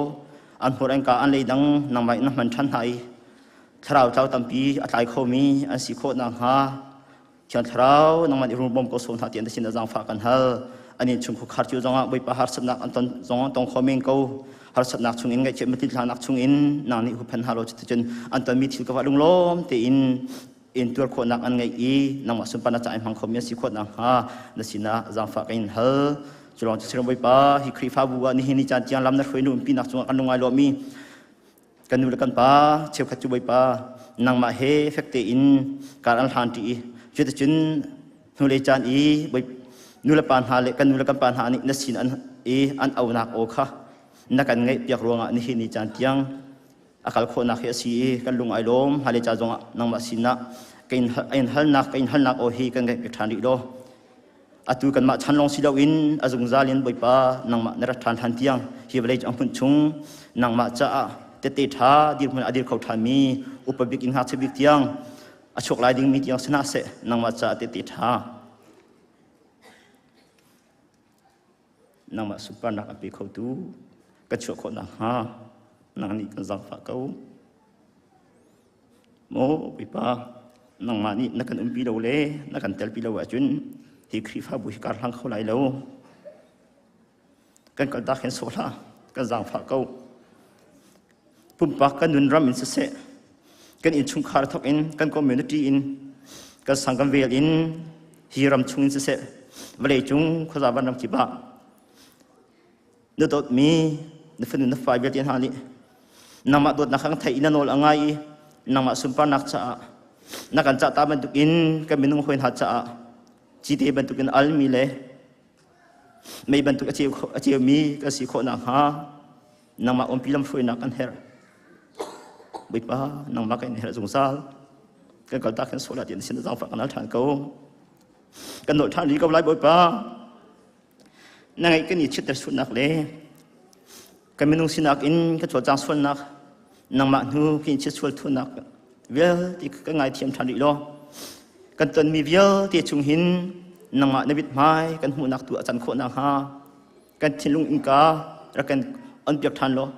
an hmur an ka an lei dang nangmah in na hman ṭhan hna i thlarau tlau tampi a tlai khomi an si khawh nakhnga Thiang Thlarau nangmah nih rung bawm ko sawm hna tiah na sin ah zaangfah kan hal. An innchung khuakhar cio zongah Bawipa harsatnak an ton zong tong kho men ko. Harsatnak chungin ngaihchiat matil hlanak chungin nang nih huphen hna law cuticun an tonmi thil ka va lunglawm tein intuar khawhnak an ngeih i nangmah sunparnak ca in hmang khomi an si khawh nakhnga na sinah zaangfah ka in hal. Culawng cu siram Bawipa, hi Khrihfabu ah nihin ni caan tiang lam na hruai nu umpinak cungah kan lungai lawmi kan nu le kan pa cheukhat cu Bawipa nangmah he fek tein kar an hlan ṭi i cuticun hnulei caan i nu le pa hna le kan nu le kan pa hna nih na sin an i an aunak aw kha na kan ngaih piak ruangah nihin ni caan tiang a kal khawhnak hi a si i kan lung ai lawm. Hmailei ca zongah nangmah sinah ka in halnak ka in halnak aw hi kan ngaih piak ṭhan rih law atu kanmah chan lawng si loin a zungzal in Bawipa nangmah na rat ṭhan hlan tiang hi vawlei cu a hmunh chung nangmah caah tette ṭha dirhmun a dir kho ṭhanmi upa bik in ngakchia bik tiang a chuak lai dingmi tiang si hna seh, nangmah caah tette ṭha nangmah sunparnak a pe khotu ka chuah khawh nakhnga nang nih kan zaangfah ko. Maw Bawipa, nangmah nih na kan umpi lo le na kan telpi lo ahcun hi Khrihfabu hi kar hlang kho lai lo. Kan kaltak hin sawh hlah, kan zaangfah ko. Pumpak kan nun ram in siseh, kan innchungkhar thawk in, kan community in, kan sang kan vel in, hi ram chung in siseh, vawlei cung khuaza van ram kip ah na dawtmi na fanu na fa vialte hna nih nangmah dawtnak kha kan theih i na nawl a ngai i nangmah sunparnak caah na kan cah ta bantukin kan minung hawi hna caah cite bantukin almi le mei bantuk a ceumi kan si khawh nakhnga nangmah umpi lamhruainak kan herh. Bawipa, nangmah kan in herh zungzal. Kan kaltak hin sual ah ti na sin zaangfah kan al ṭhan ko. Kan nawl ṭhan rih ko lai Bawipa. Na ngaih kan i chitter sualnak le kan minung sinak in ka cawlcang sualnak nangmah hnu kan i chiat sual thunak vialte ka ngaithiam ṭhan rih law kan tonmi vialte chung hin nangmah na mithmai kan hmuhnak tu a can khawh nakhnga kan thinlung innka rak kan on piak ṭhan law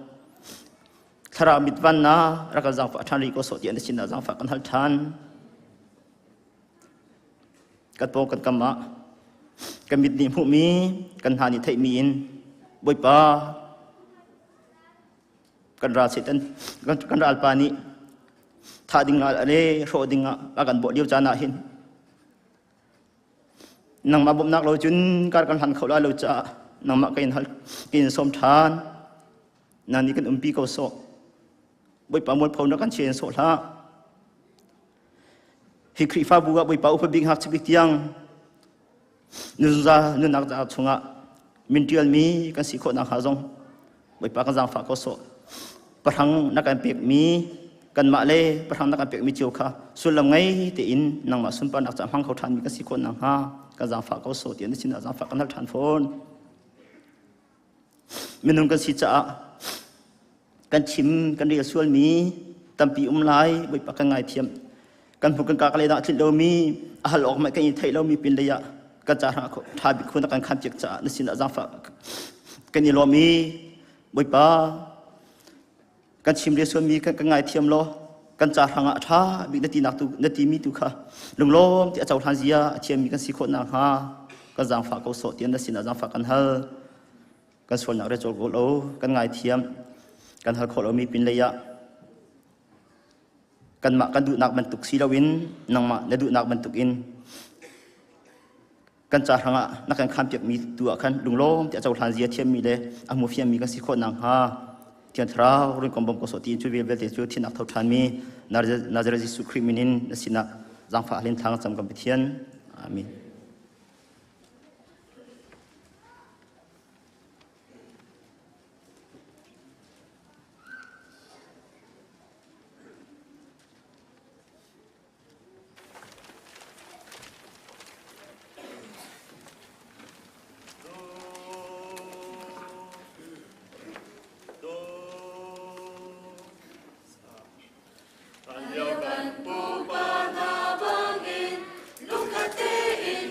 thlarau mitvan na rak kan zaangfah ṭhan rih ko sawh ti an sin ah zaangfah kan hal ṭhan. Kan pawng kan kam ah kan mit nih hmuhmi kan hna nih theihmi in Bawipa kan ral Satan kan ralpa nih thah ding ah le hrawh ding ah a kan bawh lio caan ah hin nangmah bawmhnak lo cun kar kan hlan kho lai lo caah nangmah ka in hal ka in sawm ṭhan. Na nih kan umpi ko sawh. Bawipa mualpho na kan chian sawh hlah. Hi Khrihfabu ah Bawipa upa bik ngakchia bik tiang nunza nunnak ca chungah min ṭialmi kan si khawh nakhnga zong Bawipa kan zaangfah ko sawh. Pahrang na kan pekmi kanmah le pahrang na kan pekmi cio kha sullam ngei tein nangmah sunparnak ca hmang kho ṭhanmi kan si khawh nakhnga kan zaangfah ko sawh tiah na sinah zaangfah kan hal ṭhan fawn. Minung kan si caah kan chim kan rel sualmi tampi um lai. Bawipa kan ngaithiam. Kan hmu kan ka le dah tlinh lomi a hal awk mah kan i theih lomi pin lei ah kan ca hrang tha bik khun kan khan piak caah na sinah zaangfah kan i lawm i Bawipa kan chim rel sualmi kan kan ngaithiam law kan ca hrang ah tha bik na tinak tu na timi tu kha lunglawm ti a cohlan zia a thiammi kan si khawh nakhnga kan zaangfah ko sawh tiah na sinah zaangfah kan hal. Kan sualnak re cawl ko lo, kan ngaithiam. Kan hal khawh lomi pin lei ah kanmah kan duhnak bantuk si loin nangmah na duhnak bantuk in kan ca hrangah na kan khampiakmi tu ah khan lunglawm ti a cohlan zia thiammi le a hmu fiammi kan si khawh nakhnga Thiang Thlarau run kom bom ko sawh tiin cu vial vialte cu thinak tho ṭhanmi Nazareth Jesuh Khrih min in na sinah zaangfah halin thla cam kan Pathian. Amen. Lio kan pupa hna bangin lungkhat tein.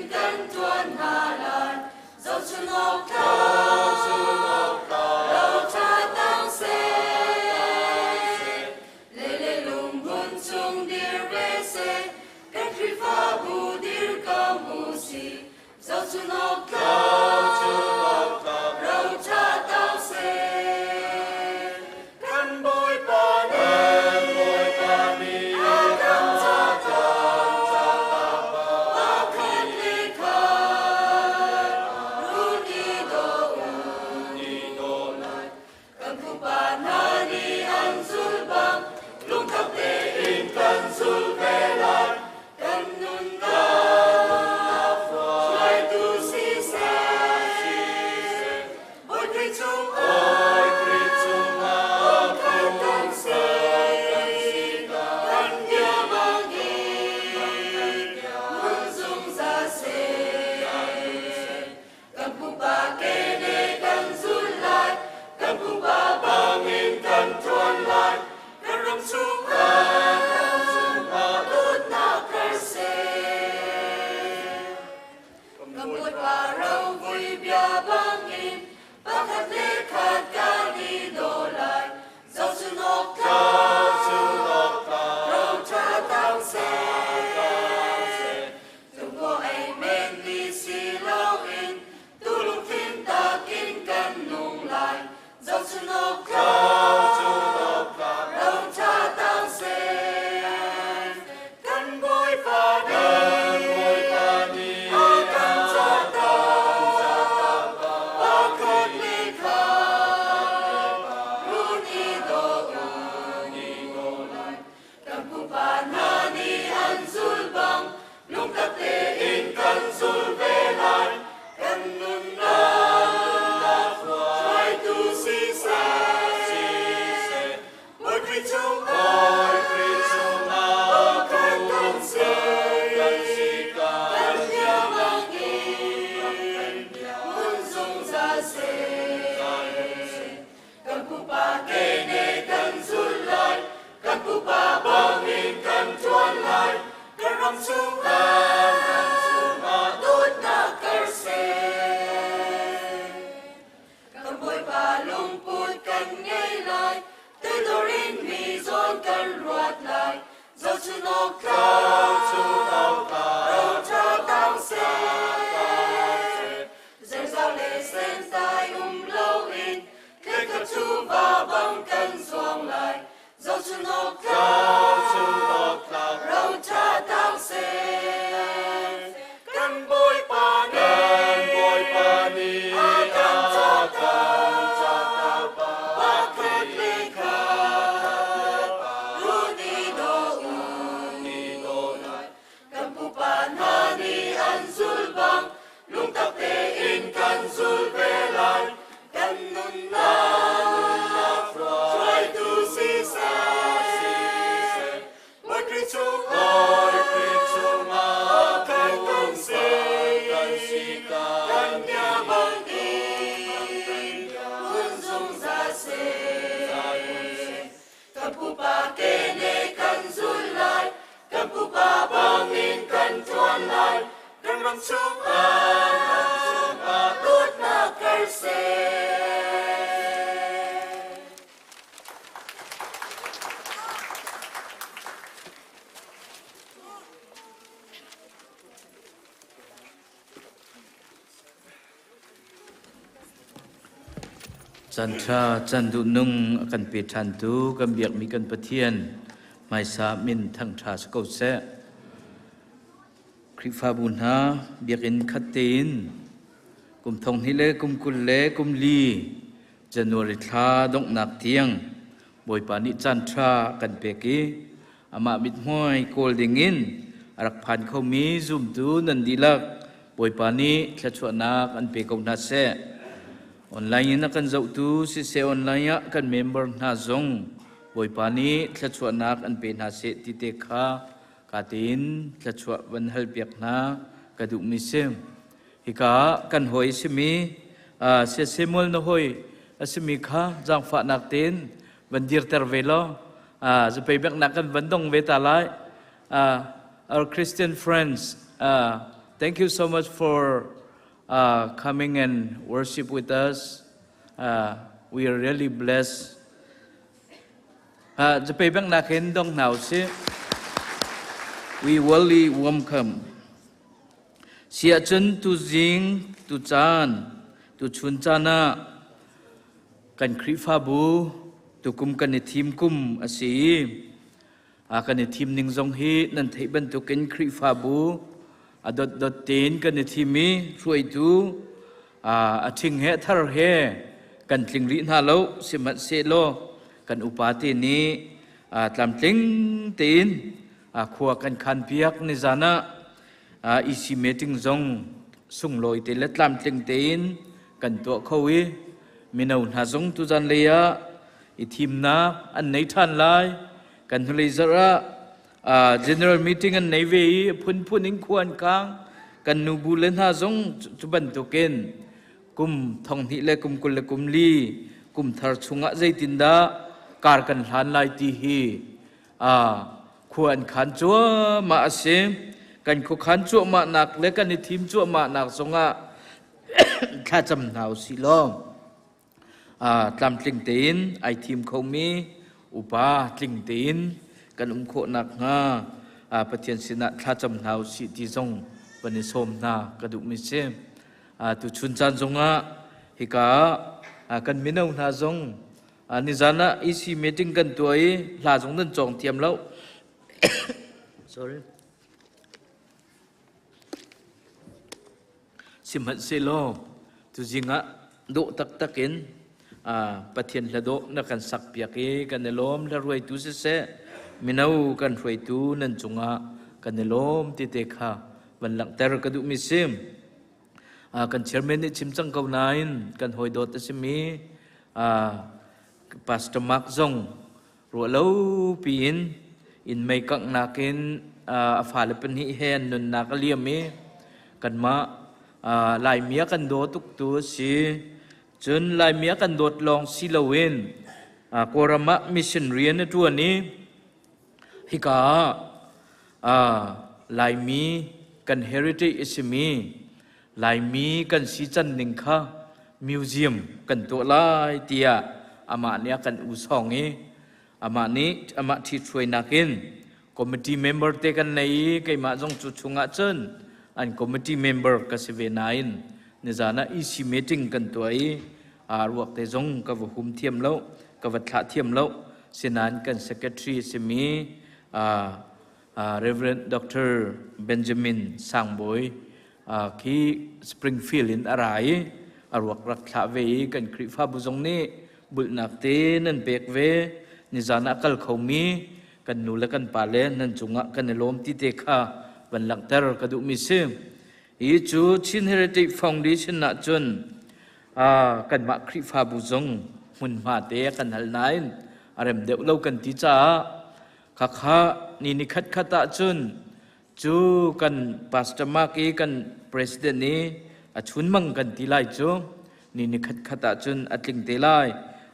seh. Kan pupa kene kan zul lai, kan pupa bangin kan ṭuan lai, kan ram chungah, ram chungah dawtnak kar seh. Kan Bawipa lungput kan ngei lai, toidor in mi zawn kan ruat lai, zohchun awk tlak, roṭha tang seh. Zeizau le sentai um loin, tleikhat cu va bang kan zuang lai, zohchun awk tlak, roṭha tang seh. Kan Bawipa nih a kan cawhter, pakhat le khat run i daw u. Kan pupa hna nih an zul bang, lungtak tein kan zul ve lai. Kan nunnak hruaitu siseh, Bawi Khrih chungah kan kan si, kan bia bangin hmun zungzal seh. Kan pupa kene kan zul lai, kan pupa bangin kan ṭuan lai, kan ram chungah dawtnak kar seh. Caan ṭha, caan duhnung a kan pe ṭhantu kan biakmi kan Pathian hmaisa min thangṭha si ko seh. Khrihfabu hna biakinn khat tein kum thong hnih le kum 20 le kum li January thla donghnak tiang Bawipa nih caanṭha kan pek i amah mithmuai kawl dingin a rak phan khomi zumtu nan dihlak Bawipa nih thluachuahnak an pe ko hna seh. Online in a kan zohtu siseh online ah kan member hna zong Bawipa nih thluachuahnak an pe hna seh ti te kha ka tein thluachuah van halpiak hna ka duhmi si. Hika ah kan hawi a simi Samuel na hawi a simi kha zaangfahnak tein van dirter ve law zapei biaknak kan van dong ve ta lai. Our Christian friends, thank you so much for coming and worship with us. We are really blessed. Zapei biaknak hin dong hna usih. We really welcome. Siahcun tuzing, tucaan, tuchun caan ah kan Khrihfabu tukum kan i thim kum a si i kan i thim ning zong hi nan theih bantukin Khrihfabu a dotdot tein kan i thim i hruaitu a ṭhing he a thar he kan tling rih hna lo. Sihmanhsehlaw kan upa te nih tlamtling tein khua kan khanpiak. Nizan ah EC meeting zong sunglawi te le tlamtling tein kan tuah kho i mino hna zong tuzan lei ah i thimnak an nei ṭhan lai. Kan hnulei zarh ah general meeting an nei ve i phunphun in khua an kang. Kan nubu le hna zong cu bantukin kum 20 le kum 20 le kum li kum thar chungah zeitindah kar kan hlan lai ti hi khua an khan cuahmah a si. Kan khuakhan cuahmahnak le kan i thim cuahmahnak zongah thlacam hna u sih law tlamtling tein ai thim khomi upa tling tein kan um khawh nakhnga Pathian sinah thlacam hna u sih ti zong van i sawm hna ka duhmi si. Tuchun caan zongah hika ah kan mino hna zong nizan ah EC meeting kan tuah i hla zong nan cawng thiam lo. Sorry. Sihmanhsehlaw tuzing ah dawh taktak in Pathian hla dawh na kan sak piak i kan i lawm. Hla ruaitu siseh, mino kan hruaitu nan cungah kan i lawm ti te kha van langhter ka duhmi si. Kan chairman nih chim cang ko nain kan hawi dawt a simi Pastor Mark zong ruahlo piin inn mei kanghnak in a fale pahnih he an nunnak a liam i kanmah Laimi a kan daw tuktu a si. Cun Laimi a kan dawt lawng si loin Kawlram ah mission rian a ṭuan i hika ah Laimi kan heritage a simi Laimi kan si can ning kha museum kan tuah lai tiah amah nih a kan usawng i amah nih amah ṭhithruainak in committee member te kan nei i keimah zong cu chungah cun an committee member ka si ve nain nizan ah EC meeting kan tuah i aa ruak te zong ka va hum thiam lo, ka va thlah thiam lo. Sinain kan secretary simi Reverend Dr. Benjamin Sangbawi khi Springfield in a ra i a ruak rak thlah ve i kan Khrihfabu zong nih bulhnak te nan pek ve. Nizan ah kal khomi kan nu le kan pa le nan cungah kan i lawm ti te kha van langhter ka duhmi si. Hi cu Chin Heritage Foundation ah cun kanmah Khrihfabu zong hmunhma te kan hal nain a rem deuh lo kan ti caah khakha ni ni khat khat ah cun cu kan Pastor Mark i kan president i a chunmang kan ti lai cu ni ni khat khat ah cun a tling te lai.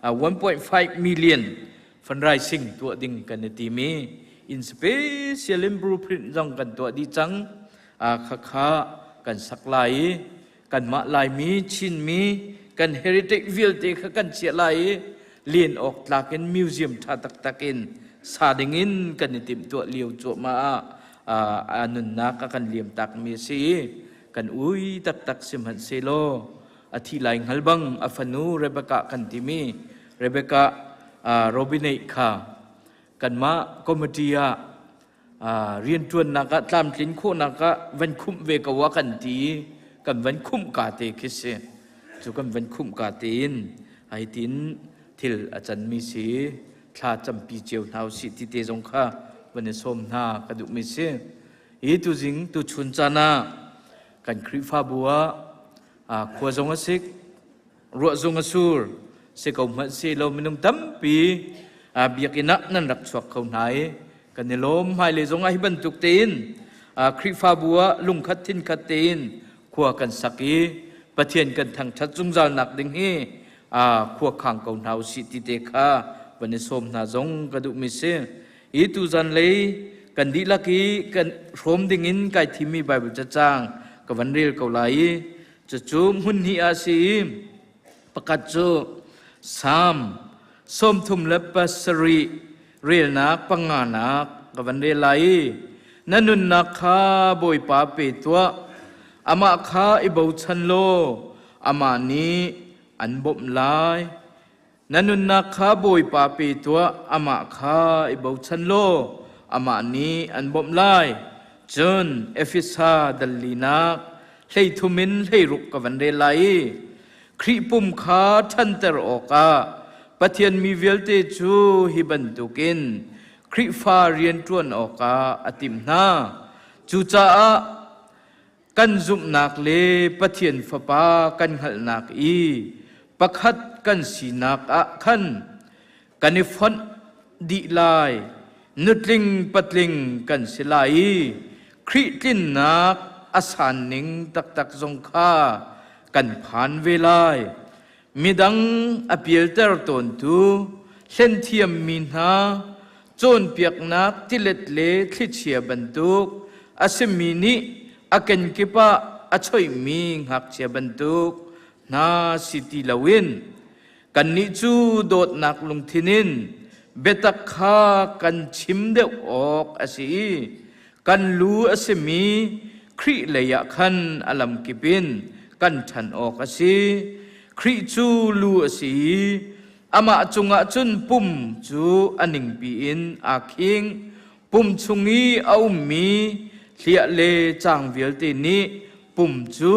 1.5 million fundraising tuah ding kan i tim i in special in blueprint zong kan tuah dih cang. Khakha kan sak lai i kanmah Laimi, Chinmi kan heritage vialte kha kan chiah lai i len awk tlak in museum ṭha taktak in sa ding in kan i timhtuah lio cuahmah ah a nunnak a kan liam takmi a si i kan ui taktak. Sihmanhsehlaw a thi lai hngal bang a fanu Rebecca kan timi Rebecca Robinate kha kanmah committee ah rianṭuannak ah tlamtlin khawhnak ah van khumh ve ko ah kan ti i kan van khumh ka te khi si. Cu kan van khumh ka tein ai tin thil a canmi si. Thla campi cio hna usih ti te zong kha van i sawm hna ka duhmi si. Hi tuzing tuchun caan ah kan Khrihfabu ah khua zong a sik, ruah zung a sur si ko hmanh si lo, minung tampi biakinn ah nan rak chuak kho hna i kan i lawm. Hmailei zong ah hi bantuk tein Khrihfabu ah lungkhat thinkhat tein khua kan sak i Pathian kan thangṭhat zungzal nak ding hi khua khang ko hna usih ti te kha van i sawm hna zong ka duhmi si. Hi tuzan lei kan dihlak i kan hrawm ding in kai thimmi Bible cacang ka van rel ko lai i cucu hmun hnih ah si i pakhat cu Salm 37 relnak panganak ka van rel lai i, na nunnak kha Bawipa pe tuah, amah kha i bochan law amah nih an bawmh lai. Na nunnak kha Bawipa pe tuah, amah kha i bochan law amah nih an bawmh lai. Cun Efesa dal linak 13 in 16 ka van rel lai i, Khrih pum kha ṭhanter awkah Pathian mi vialte cu hi bantukin Khrihfa rian ṭuan awkah a timh hna. Cucaah kan zumhnak le Pathian Fapa kan hngalhnak i pakhat kan sinak ah khan kan i fonh dih lai, nutling patling kan si lai i Khrih tlinnak a san ning taktak zong kha kan phan ve lai. Midang a pialter tawntu hlenthiammi hna cawnpiaknak tilet le thlichia bantuk a simi nih a kenkip ah a choihmi ngakchia bantuk hna si ti loin kannih cu dawtnak lungthin in biatak kha kan chim deuh awk a si i kan lu a simi Khrih lei ah khan a lamkip in kan ṭhan awk a si. Khrih cu lu a si i amah cungah cun pum cu a ningpi in aa khing. Pum chung i a ummi hliah le cang vialte nih pum cu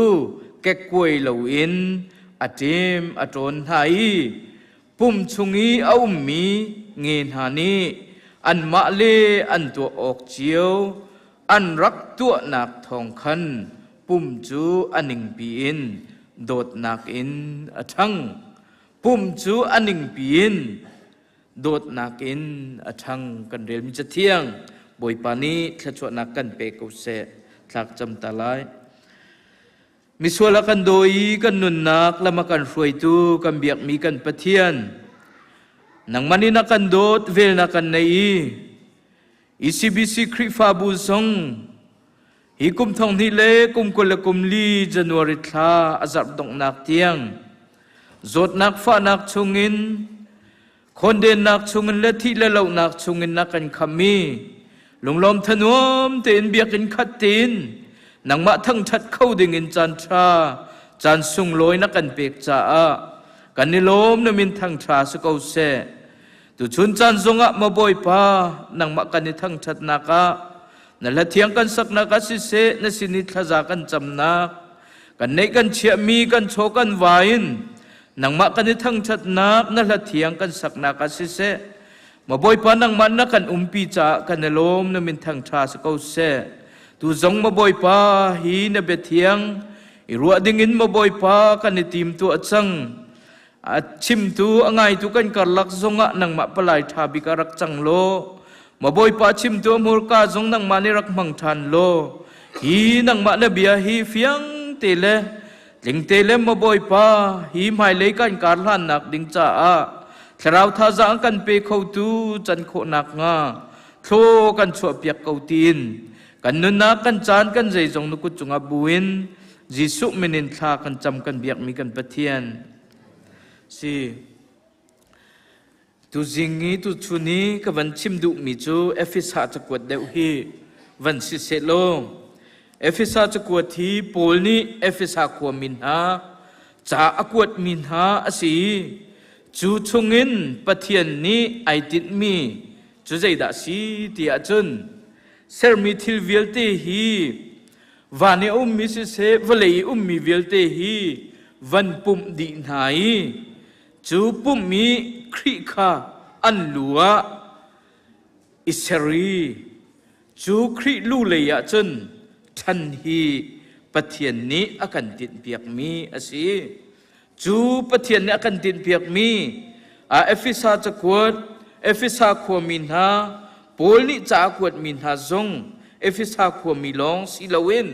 kekkuai loin a ṭem a ṭawn hna i pum chung i a ummi nge hna nih anmah le an tuah awk cio an rak tuahnak thawng khan pum cu a ningpi in dawtnak in a ṭhang. Pum cu a ningpi in dawtnak in a ṭhang. Kan relmi Cathiang Bawipa nih thluachuahnak kan pe ko seh. Thlak cam ta lai. Misual a kan daw i kan nunnak lam a kan hruaitu kan biakmi kan Pathian, nangmah nih na kan dawt, vel na kan nei i ECBC Khrihfabu zong hi kum thong hnih le kum 24 January thla a zarh donghnak tiang zawtnak fahnak chungin Khondennak chungin le thih le lohnak chungin na kan kham i lunglawm thanuam tein biakinn khat tein nangmah thangṭhat kho dingin caan ṭha caan sunglawi na kan pek caah kan i lawm na min thangṭha si ko seh. Tuchun caan zongah maw Bawipa nangmah kan i thangṭhatnak ah na hla thiang kan saknak ah siseh na sin i thlaza kan camnak kan neih kan chiahmi kan chaw kan va in nangmah kan i thangṭhatnak na hla thiang kan saknak ah siseh ma Bawipa nangmah na kan umpi caah kan i lawm na min thangṭha si ko seh. Tu zong ma Bawipa hi na bia thiang i ruah dingin ma Bawipa kan i tim tuah cang. A chimtu a ngaitu kan karlak zongah nangmah palai ṭha bik ah rak cang law ma Bawipa chimtu a hmurka zong nangmah nih rak hmang ṭhan law hi nangmah na bia hi fiang te le Tlingte le maw Bawipa, hi hmailei kan kar hlannak ding caah thlarau thazaang kan pe khotu can khawhnak hnga thlaw kan chuahpiak ko tiin kan nunnak kan caan kan zeizong na kut cungah buin Jesuh min in thla kan cam kan biakmi kan Pathian si. Tuzing i tuchun i ka van chim duhmi cu Efesa cakuat deuh hi van si sehlaw Efesa cakuat hi Paul nih Efesa khuami hna ca a kuatmi hna a si i cu chungin Pathian nih ai tinhmi cu zeidah a si ti ahcun sermi thil vialte hi van i a ummi siseh vawlei i ummi vialte hi van pumh dih hna i Cu pumh i Khrih kha an lu ah i ser i cu Khrih lu lei ah cun ṭhan hi Pathian nih a kan tinhpiakmi a si. Cu Pathian nih a kan tinhpiakmi a Efesa cakuat, Efesa khuami hna, Paul nih ca a kuatmi hna zong Efesa khuami lawng si loin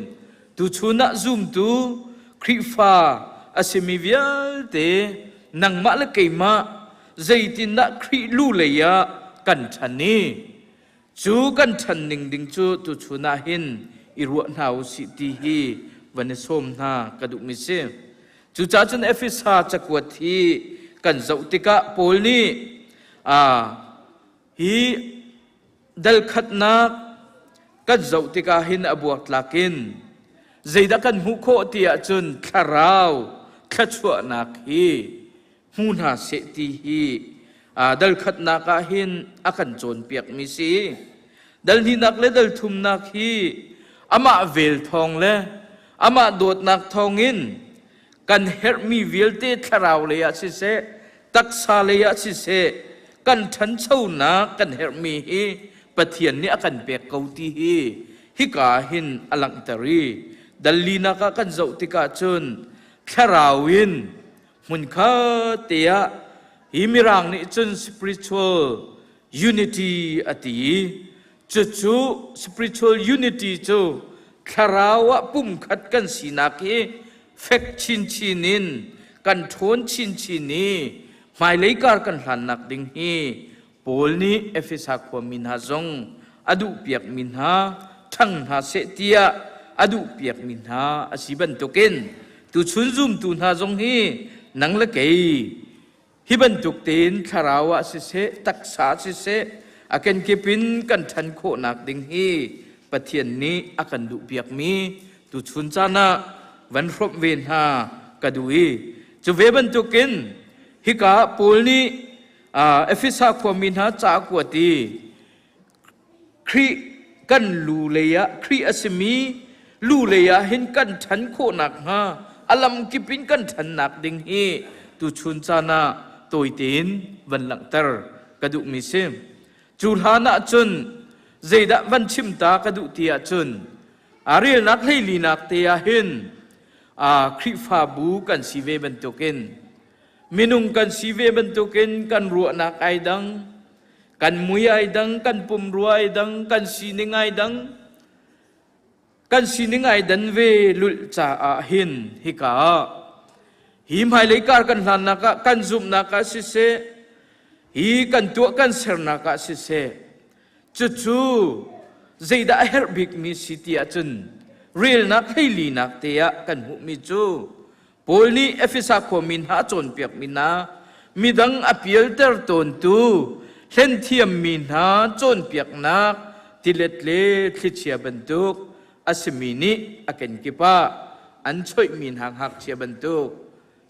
tuchun ah zumtu Khrihfa a simi vialte nangmah le keimah zeitindah Khrih lu lei ah kan ṭhan i cu kan ṭhan ning ding cu tuchun ah hin i ruah hna u sih ti hi van i sawm hna ka duhmi si. Cucaah cun Efesa cakuat hi kan zoh tikah Paul nih hi dal khatnak kan zoh tikah hin a buaktlak in zeidah kan hmuh khawh ti ahcun thlarau thluachuahnak hi hmu hna seh ti hi dal khatnak ah hin a kan cawnpiakmi si. Dal hnihnak le dal thumnak hi amah vel thawng le amah dawtnak thawngin kan herhmi vialte thlarau lei ah siseh taksa lei ah siseh kan ṭhanchonak kan herhmi hi Pathian nih a kan pek ko ti hi hika hin a langhter i dallinak ah kan zoh tikah cun thlarau in hmunkhat te ah hi mirang nih cun spiritual unity a ti i cucu spiritual unity cu thlarau ah pumkhat kan sinak hi fek chinchin in kan ṭhawn chinchin i hmailei kar kan hlannak ding hi Paul nih Efesa khuami hna zong a duhpiakmi hna ṭhang hna seh tiah a duhpiakmi hna a si bantukin tuchun zumtu hna zong hi nang le kei hi bantuk tein thlarau ah siseh taksa ah siseh a kenkip in kan ṭhan khawhnak ding hi Pathian nih a kan duhpiakmi tuchun caan ah van hrawmh ve hna ka duh i cu ve bantukin hika Paul nih Efesa khuami hna ca a kuat i Khrih kan lu lei ah Khrih a simi lu lei ah hin kan ṭhan khawh nakhnga a lamkip in kan ṭhannak ding hi tuchun caan ah tawi tein van langhter ka duhmi si. Cu hlan ah cun zeidah van chim ta ka duh ti ahcun a relnak hleilinak te ah hin Khrihfabu kan si ve bantukin minung kan si ve bantukin kan ruahnak ai dang, kan mui ai dang, kan pumrua ai dang, kan sining ai dang. Kan sining ai dan ve lulh caah hin hika ah hi hmailei kar kan hlannak ah kan zumhnak ah siseh, hi kan tuah kan sernak ah siseh, cucu zeidah a herh bikmi si ti ahcun relnak hleilinak te ah kan hmuhmi cu Paul nih Efesa khuami hna a cawnpiakmi hna midang a pialter tawntu hlenthiammi hna cawnpiaknak tilet le thlichia bantuk a simi nih a kenkip ah an choihmi hna ngakchia bantuk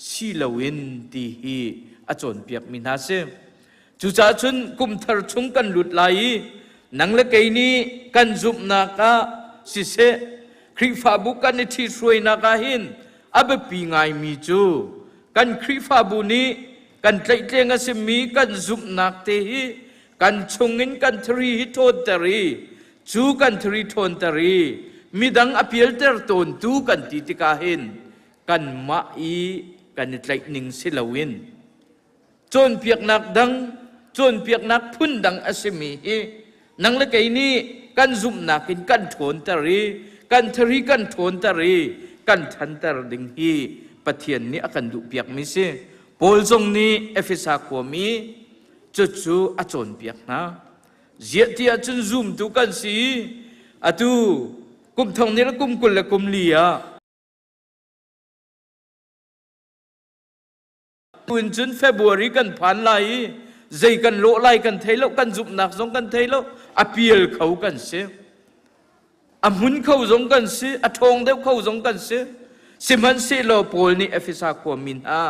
si loin ti hi a cawnpiakmi hna si. Cucaah cun kum thar chung kan lut lai i nang le kei nih kan zumhnak ah siseh Khrihfabu kan i ṭhithruainak ah hin a biapi ngaimi cu kan Khrihfabu nih kan tlaihtleng a simi kan zumhnak te hi kan chungin kan thari hi ṭhawnter i cu kan thari ṭhawnter i midang a pialter tawntu kan ti tikah hin kanmah i kan i tlaih ning si loin cawnpiaknak dang cawnpiaknak phun dang a simi hi nang le kei nih kan zumhnak in kan ṭhawnter i kan thari kan ṭhawnter i kan ṭhanter ding hi Pathian nih a kan duhpiakmi si. Paul zong nih Efesa khuami cucu a cawnpiak hna. Ziah ti ahcun zumtu kan si i atu kum thong ni le kum 20 le kum li ah Tuin cun February kan phan lai i zei kan lawh lai kan thei lo, kan zumhnak zong kan thei lo, a pial kho kan si. A hmun kho zong kan si, a ṭhawng deuh kho zong kan si. Sihmanhsehlaw Paul nih Efesa khuami hna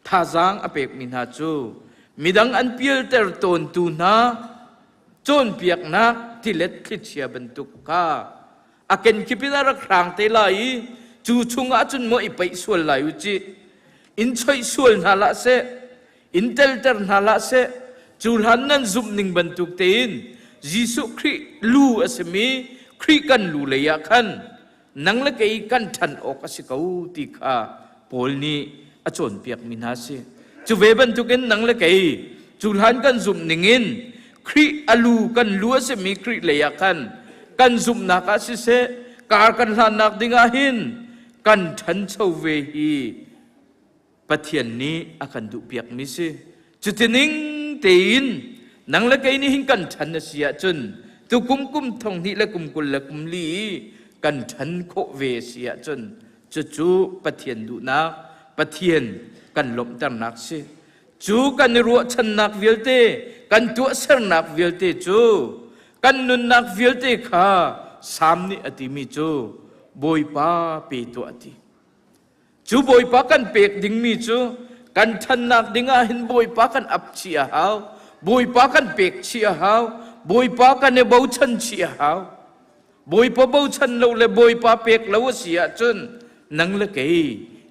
thazaang a pekmi hna cu midang an pialter tawntu hna cawnpiaknak tilet thlichia bantuk kha a kenkip in a rak hrang te lai i cu chungah cun maw i paih sual lai u cih in choih sual hna hlah seh in telter hna hlah seh cu hlan nan zumh ning bantuk tein Jesuh Khrih lu a simi Khrih kan lu lei ah khan nang le kei kan ṭhan awk a si ko ti kha Paul nih a cawnpiakmi hna a si. Cu ve bantukin nang le kei cu hlan kan zumh ningin Khrih a lu kan lu a simi Khrih lei ah khan kan zumhnak ah siseh kar kan hlannak dingah hin kan ṭhancho ve hi Pathian nih a kan duhpiakmi si. Cutining tein nang le kei nih hin kan ṭhan a si ahcun tukum kum thong hnih le kum 20 le kum li i kan ṭhan khawh ve a si ahcun cucu Pathian duhnak, Pathian kan lawmhternak si. Cu kan i ruahchannak vialte, kan tuahsernak vialte cu kan nunnak vialte kha Salm nih a timi cu Bawipa pe tuah a ti. Cu Bawipa kan pek dingmi cu kan ṭhannak dingah hin Bawipa kan ap chih a hau. Bawipa kan pek chih a hau. Bawipa kan i bochan chih a hau. Bawipa bochan lo le Bawipa pek lo a si ahcun nang le kei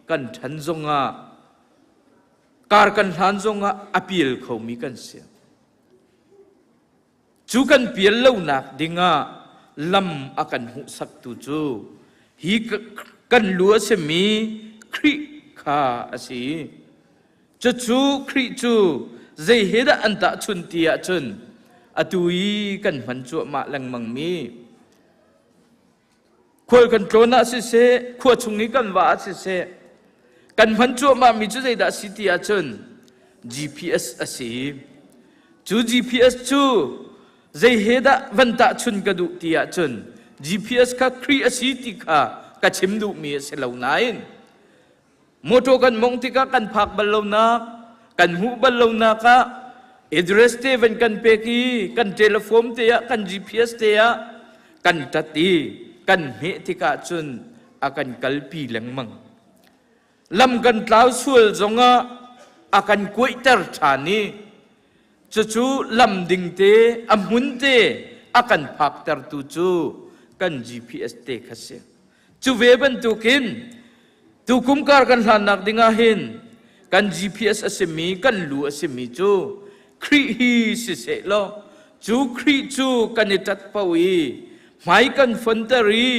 kan ṭhan zongah kar kan hlan zongah a pial khomi kan si. Cu kan pial lonak dingah lam a kan hmuhsaktu cu hi kan lu a simi Khrih kha a si. Cucu Khrih cu zei he dah an tahchunh ti ahcun atu i kan hman cuahmah lengmangmi khual kan tlawn ah siseh, khua chung i kan va ah siseh, kan hman cuahmahmi cu zeidah a si ti ahcun GPS a si. Cu GPS cu zei he dah van tahchun ka duh ti ahcun GPS kha Khrih a si ti kha ka chim duhmi a si lo nain Motor kan mongh tikah kan phak bal lonak, kan hmuh bal lonak ah address te van kan pek i kan telephone te ah kan GPS te ah kan tat i kan hmeh tikah cun a kan kalpi lengmang. Lam kan tlau sual zongah a kan kuaihter ṭhan i cucu lam ding te a hmun te a kan phaktertu cu kan GPS te kha si. Cu ve bantukin tukum kar kan hlannak dingah hin kan GPS a simi kan lu a simi cu Khrih hi siseh law cu Khrih cu kan i ṭat po i hmai kan fonter i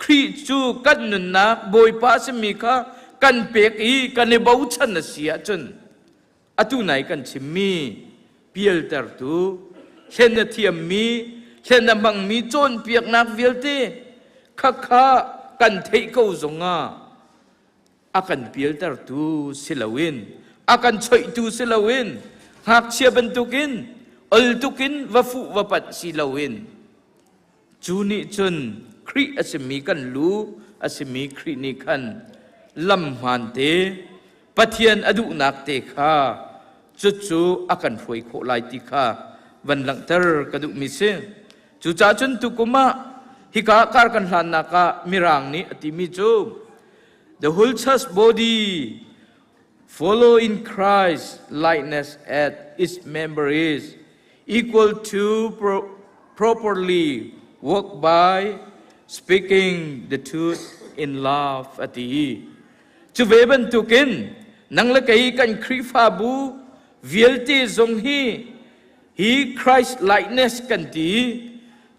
Khrih cu kan nunnak Bawipa a simi kha kan pek i kan i bochan a si ahcun atu nai kan chimmi pialtertu, hlen a thiammi, hlen a hmangmi cawnpiaknak vialte. Khakha kan theih ko zongah a kan pialtertu si loin a kan choihtu si loin ngakchia bantukin ol tukin va fuh va panh si loin cu nih cun Khrih a simi kan lu a simi Khrih nih khan lam hmaan te Pathian a duhnak te kha cucu a kan hruai khawh lai ti kha van langhter ka duhmi si. Cucaah cun tukum ah hika kar kan hlannak ah Mirang nih a timi cu the whole church body follow in Christ likeness at its member is equal to properly work by speaking the truth in love a ti. Cu ve bantukin nang le kei kan Khrihfabu vialte zong hi hi Christ likeness kan ti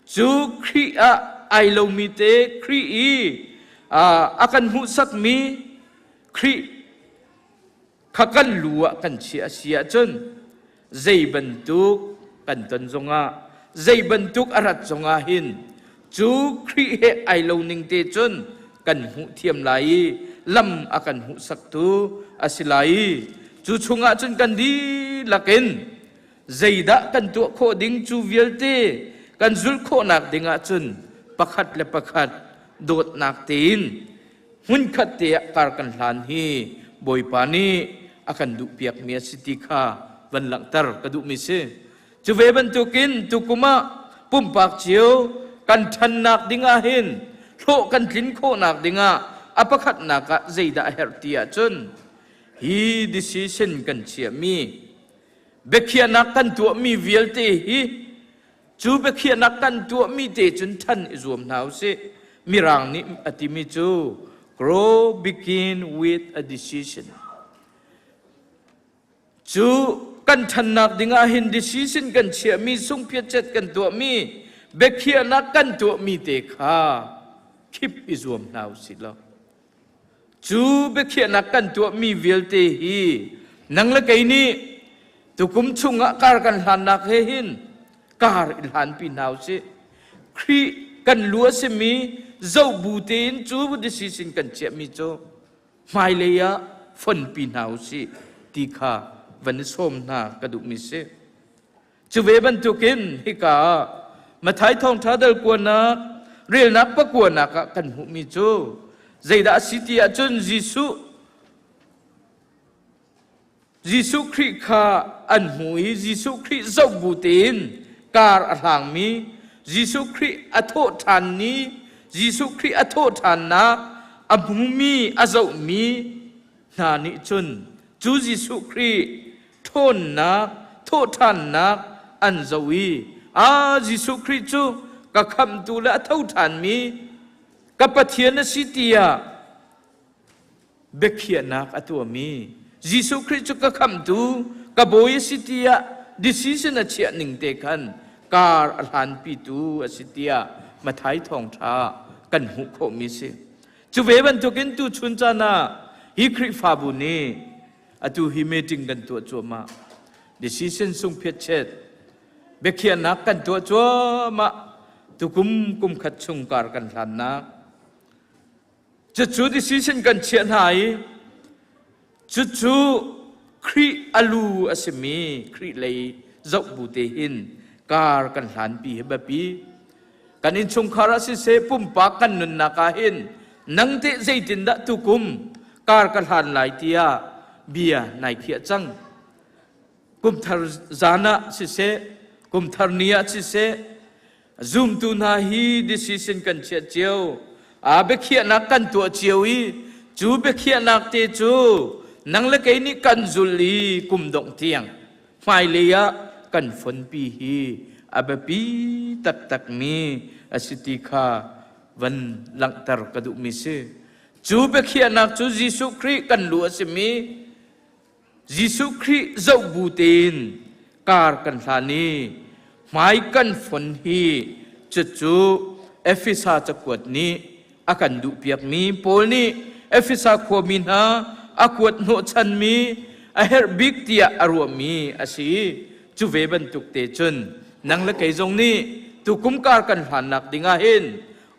cu Khrih ah ai lomi te Khrih i a kan hmuhsakmi Khrih kha kan lu ah kan chiah a si ahcun zei bantuk kan ton zongah zei bantuk a rat zongah hin cu Khrih he ai lo ning te cun kan hmuh thiam lai i lam a kan hmuhsaktu a si lai i cu chungah cun kan dihlak in zeidah kan tuah khawh ding cu vialte kan zulh khawhnak ding ahcun pakhat le pakhat dawtnak tein hmunkhat te ah kar kan hlan hi Bawipa nih a kan duhpiakmi a si ti kha van langhter ka duhmi si. Cu ve bantukin tukum ah pumpak cio kan ṭhannak ding ah hin hlawh kan tlin khawhnak ding ah a pakhatnak ah zeidah a herh ti ahcun hi decision kan chiahmi biakhiahnak kan tuahmi vialte hi cu biakhiahnak kan tuahmi te cun ṭhan i zuam hna usih. Mirang nih a timi cu grow begin with a decision. Cu kan ṭhannak dingah hin decision kan chiahmi sungphiatchet kan tuahmi biakhiahnak kan tuahmi te kha khip i zuam hna usih law cu biakhiahnak kan tuahmi vialte hi nang le kei nih tukum chungah kar kan hlannak he hin kar i hlanpi hna usih. Khrih kan lu a simi zoh bu tein cu decision kan chiahmi cu hmailei ah fonpi hna usih ti kha van i sawm hna ka duhmi si. Cu ve bantukin hika ah Mathai thawngṭha dal kuanak relnak pakuanak ah kan hmuhmi cu zeidah a si ti ahcun Jesuh Jesuh Khrih kha an hmu i Jesuh Khrih zoh bu tein kar a hlangmi Jesuh Khrih a thawh ṭhan ni Jesuh Khrih a thawh ṭhannak a hmumi a zohmi hna nih cun cu Jesuh Khrih ṭhawnnak thawhṭhannak an zoh i a Jesuh Khrih cu ka khamhtu le a tho ṭhanmi ka Pathian a si tiah biakhiahnak a tuahmi Jesuh Khrih cu ka khamhtu ka bawi a si tiah decision a chiah ning te khan kar a hlanpitu a si tiah Mathai thawngṭha kan hmuh khawhmi si. Cu ve bantukin tu chun caan ah hi Khrihfabu nih atu hi meeting kan tuah cuahmah. Decision sung phiatchet biakhiahnak kan tuah cuahmah tukum kum khat chung kar kan hlannak Cucu decision kan chiah hna i cucu Khrih a lu a simi Khrih lei zoh bu te hin kar kan hlanpi hi biapi. Kan innchungkhar ah siseh pumpak kan nunnak ah hin nang teh zeitindah tukum kar ka hlan lai tiah bia nai khiah cang. Kumthar zan ah siseh kumthar ni ah siseh Zumtu hna hi decision kan chiah cio. Aa biakhiahnak kan tuah cio i cu biakhiahnak te cu nang le kei nih kan zul i kum dongh tiang hmailei ah kan fonpi hi a biapi taktakmi a si ti kha van langhter ka duhmi si. Cu biakhiahnak cu Jesuh Khrih kan lu a simi Jesuh Khrih zoh bu tein kar kan hlan i hmai kan fon hi cucu Efesa cakuat nih a kan duhpiakmi Paul nih Efesa khuami hna a kuat hnawhchanmi a herh bik tiah a ruahmi a si. Cu ve bantuk te cun nang le kei zong nih tukum kar kan hlannak ding ah hin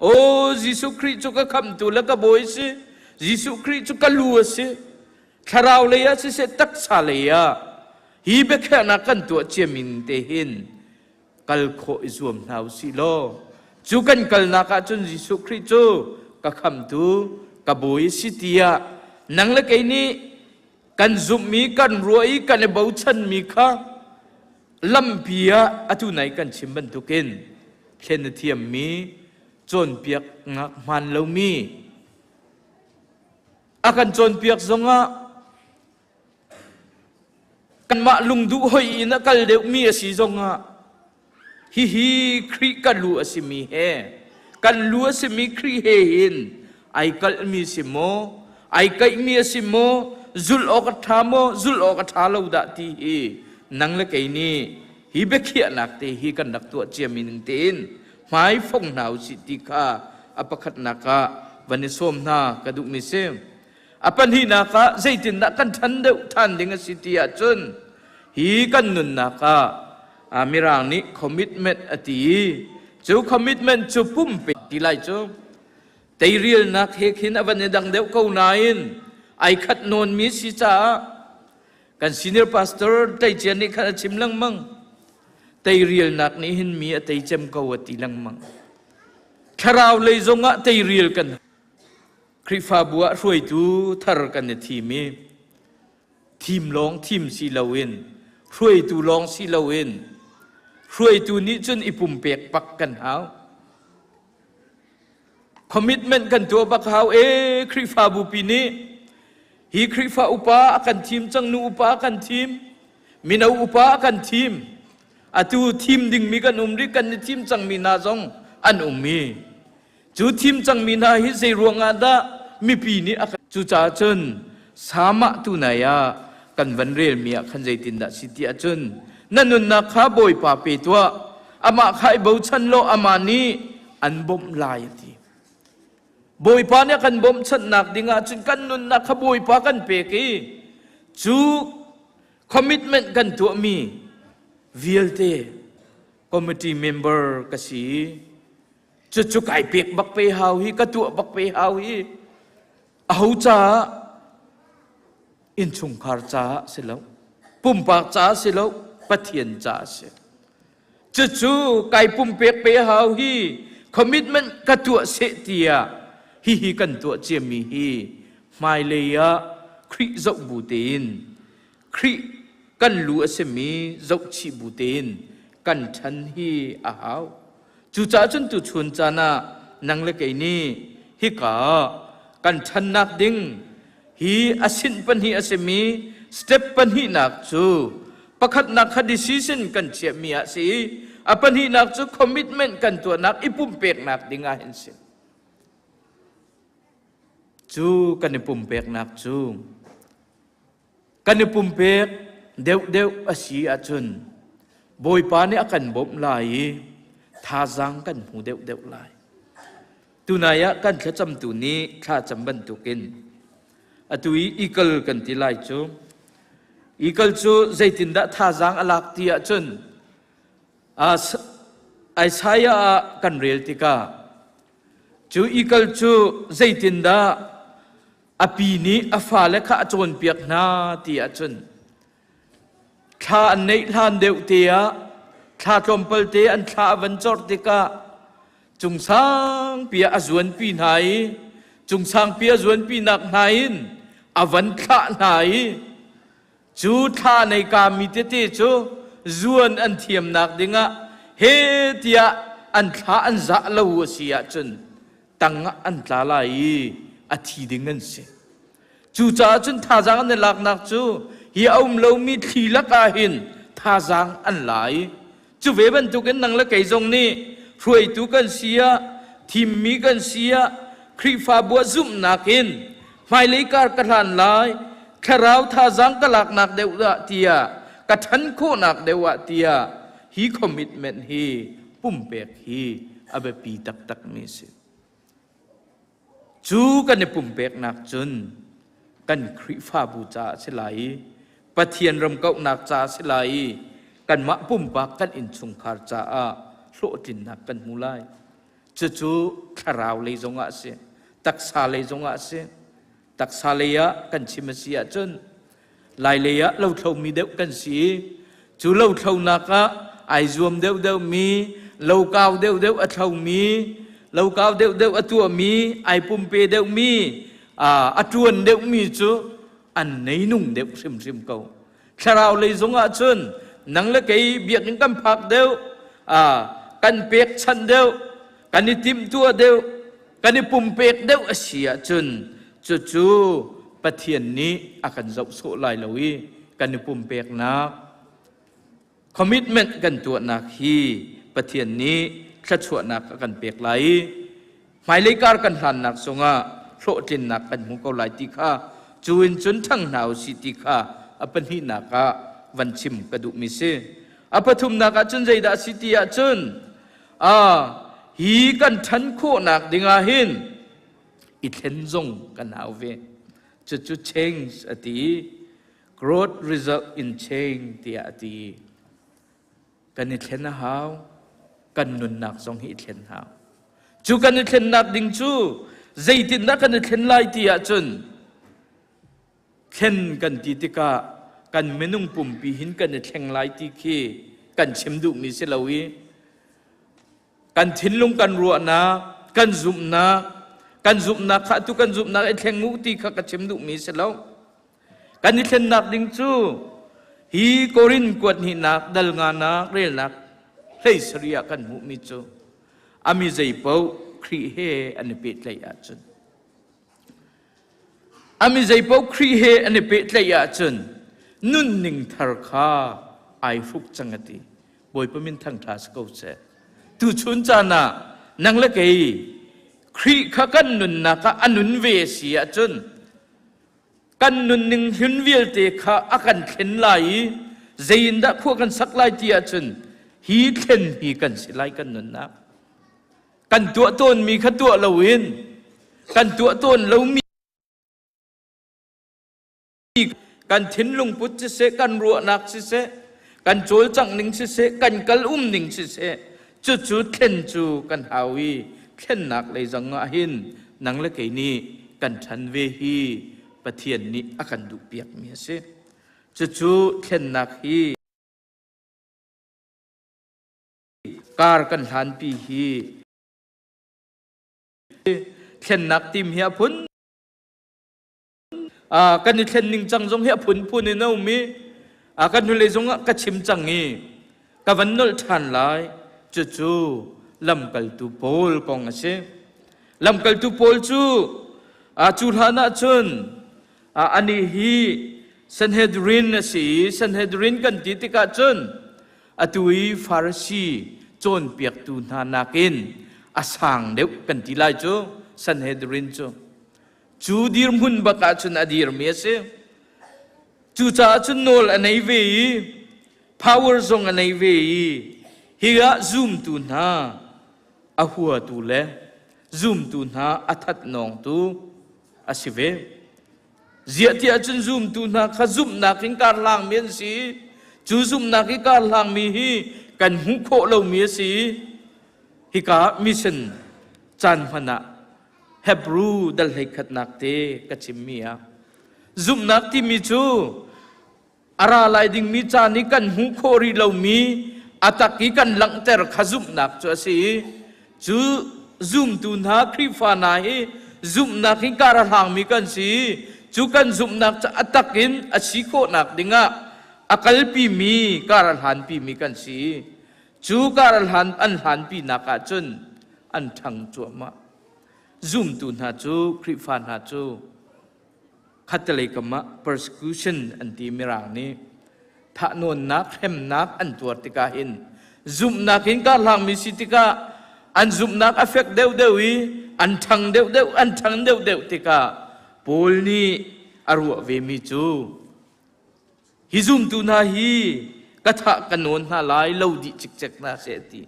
Aw Jesuh Khrih cu ka khamhtu le ka bawi si. Jesuh Khrih cu ka lu a si. Thlarau lei ah siseh taksa lei ah hi biakhiahnak kan tuah ciamin te hin kal khawh i zuam hna u sih law cu kan kalnak ah cun Jesuh Khrih cu ka khamtu ka bawi si tiah nang le kei nih kan zumhmi kan ruah i kan i bochanmi kha lampi ah atu nai kan chim bantukin thlen a thiammi cawnpiak ngak hmaan lomi a kan cawnpiak zongah kanmah lungduh hoi in a kal deuhmi a si zongah hihi Khrih ka lu a simi he kan lu a simi Khrih he hin ai kalhmi si maw ai kaihmi a si maw zulh awk a ṭha maw zulh awk a ṭha lo dah ti hi nang le kei nih hi biakhiahnak te hi kan rak tuah ciami ning tein hmai fong hna usih ti kha a pakhatnak ah van i sawm hna ka duhmi si. A pahnihnak ah zeitindah kan ṭhan deuh ṭhan ding a si ti ahcun hi kan nunnak ah Mirang nih commitment a ti i cu commitment cu pumpe ti lai cu teirialnak he khin a van i dang deuh ko nain ai khat nawnmi si caah kan senior pastor Tleicia nih khan a chim lengmang. Teirialnak nih hin mi a tei cem ko a ti lengmang. Thlarau lei zongah teirial kan Khrihfabu ah hruaitu thar kan i thim i thim lawng thim si loin hruaitu lawng si loin hruaitu nih cun i pumpek bak kan hau. Commitment kan tuah bak hau e Khrihfabu pi nih hi Khrihfa upa a kan thim cang nu upa a kan thim mino upa a kan thim atu thim dingmi kan um rih kan i thim cangmi hna zong an um i Cu thim cangmi hna hi zei ruangah dah mipi nih a cucaah cun samah tunai ah kan van relmi ah khan zeitindah si ti ahcun na nunnak kha Bawipa pe tuah amah kha i bochan law amah nih an bawmh lai a ti. Bawipa nih a kan bawmhchanhnak dingah cun kan nunnak kha Bawipa kan pek i cu commitment kan tuahmi vialte committee member ka si i Cucu kai pek bak pe hau hi ka tuah bak pe hau hi aho caah innchungkhar caah si lo pumpak caah si lo Pathian caah si cucu kai pumpek pe hau hi commitment ka tuah seh tiah hihi kan tuah ciami hi hmailei ah Khrih zoh bu tein Khrih kan lu a simi zohchih bu tein kan ṭhan hi a hau. Cucaah cun tuchun caan ah nang le kei nih hika kan ṭhannak ding hi a sinh pahnih a simi step pahnihnak cu pakhatnak kha decision kan chiahmi ah si i a pahnihnak cu commitment kan tuahnak i pumpeknak ding ah hin si. Cu kan i pumpeknak cu Kan i pumpek deuhdeuh a si ahcun Bawipa nih a kan bawmh lai i thazaang kan hmu deuhdeuh lai. Tunai ah kan thlacamtu nih thlacam bantukin atu i ikal kan ti lai cu ikal cu zeitindah thazaang a lak ti ahcun Isaiah ah kan rel tikah cu ikal cu zeitindah A pi nih a fale kha a cawnpiak hna ti ahcun thla an neih hlan deuh te ah thla tlawmpal te an thla a van corh tikah cungsangpi ah a zuanpi hna i cungsangpi a zuanpi nak hna in a van thlah hna i cu thla nei kami tete cu zuan an thiamnak dingah he tiah an thla an zah lo a si ahcun tang ah an tla lai i a thi ding an si. Cucaah cun thazaang an i laknak cu hi a um lomi thli lakah hin thazaang an la i cu ve bantukin nang le kei zong nih hruaitu kan si ah thimmi kan si ah Khrihfabu ah zumhnak in hmailei kar ka hlan lai thlarau thazaang ka laknak deuh dah tiah ka ṭhan khawhnak deuh ah tiah hi commitment hi pumpek hi a biapi taktakmi a si. Cu kan i pumpeknak cun kan Khrihfabu caah a si lai i Pathian ram kauhnak caah a si lai i kanmah pumpak kan innchungkhar caah hlawhtlinnak kan hmu lai. Cucu thlarau lei zongah a si, taksa lei zongah a si. Taksa lei ah kan chim a si ahcun lai lei ah lothlomi deuh kan si i cu lothlonak ah ai zuam deuhdeuhmi, lokau deuhdeuh a thlomi, lokau deuhdeuh a tuahmi, ai pumpe deuhmi, a ṭuan deuhmi cu an neinung deuh hrimhrim ko. Thlarau lei zongah cun nang le kei biakinn kan phak deuh, kan pekchanh deuh, kan i timhtuah deuh, kan i pumpek deuh a si ahcun cucu Pathian nih a kan zoh sawh lai lo i kan i pumpeknak commitment kan tuahnak hi Pathian nih thluachuahnak a kan pek lai i hmailei kar kan hlannak zongah hlawhtlinnak kan hmu ko lai ti kha cu in cun ṭhang hna usih ti kha a pahnihnak ah van chim ka duhmi si. A pathumnak ah cun zeidah a si ti ahcun hi kan ṭhan khawhnak dingah hin i thlen zong kan hau ve. Cucu change a ti i growth result in change tiah a ti. Kan i thlen a hau. Kan nunnak zong hi i thlen hau. Cu kan i thlennak ding cu zeitindah kan i thlen lai ti ahcun thlen kan ti tikah kan minung pumpi hin kan i thleng lai ti khi kan chim duhmi si lo i kan thinlung kan ruahnak kan zumhnak kan zumhnak kha atu kan zumhnak i thleng u ti kha ka chim duhmi si lo. Kan i thlennak ding cu hi Korin kuat hnihnak dal nganak relnak hlei sarih ah kan hmuhmi cu a mi zei paoh Khrih he an i pehtlaih ahcun a mi zei paoh Khrih he an i pehtlaih ahcun nunning thar kha ai hruk cang a ti. Bawipa min thangṭha si ko seh. Tuchun caan ah nang le kei Khrih kha kan nunnak ah a nun ve a si ahcun kan nunning hlun vialte kha a kan thlen lai i zei in dah khua kan sak lai ti ahcun hi thlen hi kan si lai kan nunnak kan tuah tawnmi kha tuah loin kan tuah tawn lomi kan thinlung put siseh kan ruahnak siseh kan cawlcangh ning siseh kan kal um ning siseh cucu thlen cu kan hau i thlennak lei zong ah hin nang le kei nih kan ṭhan ve hi Pathian nih a kan duhpiakmi a si. Cucu thlennak hi kar kan hlanpi hi thlennak tim hi a phun kan i thlen ning cang zong hi a phunphun in a um i kan hnulei zong ah ka chim cang i ka van nolh ṭhan lai. Cucu lamkaltu Paul kong a si. Lamkaltu Paul cu cu hlan ah cun anih hi Sanhedrin a si i Sanhedrin kan ti tikah cun atu i Farasi cawnpiaktu hna nakin a sang deuh kan ti lai cu Sanhedrin cu. Cu dirhmun bak ahcun a dirmi a si. Cucaah cun nawl a nei ve i power zong a nei ve i hi ah zumtu hna a huatu le zumtu hna a thatnawngtu a si ve. Ziah tiah cun zumtu hna kha zumhnak in karhlangmi an si. Cu zumhnak i karhlangmi hi kan hmuh khawh lomi a si. Hika mission caan hman ah Hebrew dal hleikhatnak te ka chimmi ah zumhnak timi cu a ra lai dingmi caan i kan hmuh khawh rih lomi a tak i kan langhter kha zumhnak cu a si i cu zumtu hna Khrihfa hna hi zumhnak hi kar a hlangmi kan si i cu kan zumhnak cu a tak in a si khawhnak dingah a kalpimi kar a hlanpimi kan si i cu kar a hlan an hlanpinak ah cun an ṭhang cuahmah. Zumtu hna cu Khrihfa hna cu khattelei kam ah persecution an ti Mirang nih thahnawnnak hremnak an tuar tikah hin zumhnak in karhlangmi si tikah an zumhnak a fek deuhdeuh i an ṭhang deuhdeuh an ṭhang deuhdeuh tikah Paul nih a ruah vemi cu hi zumtu hna hi ka thah ka nawn hna lai lo dih cikcek hna seh ti.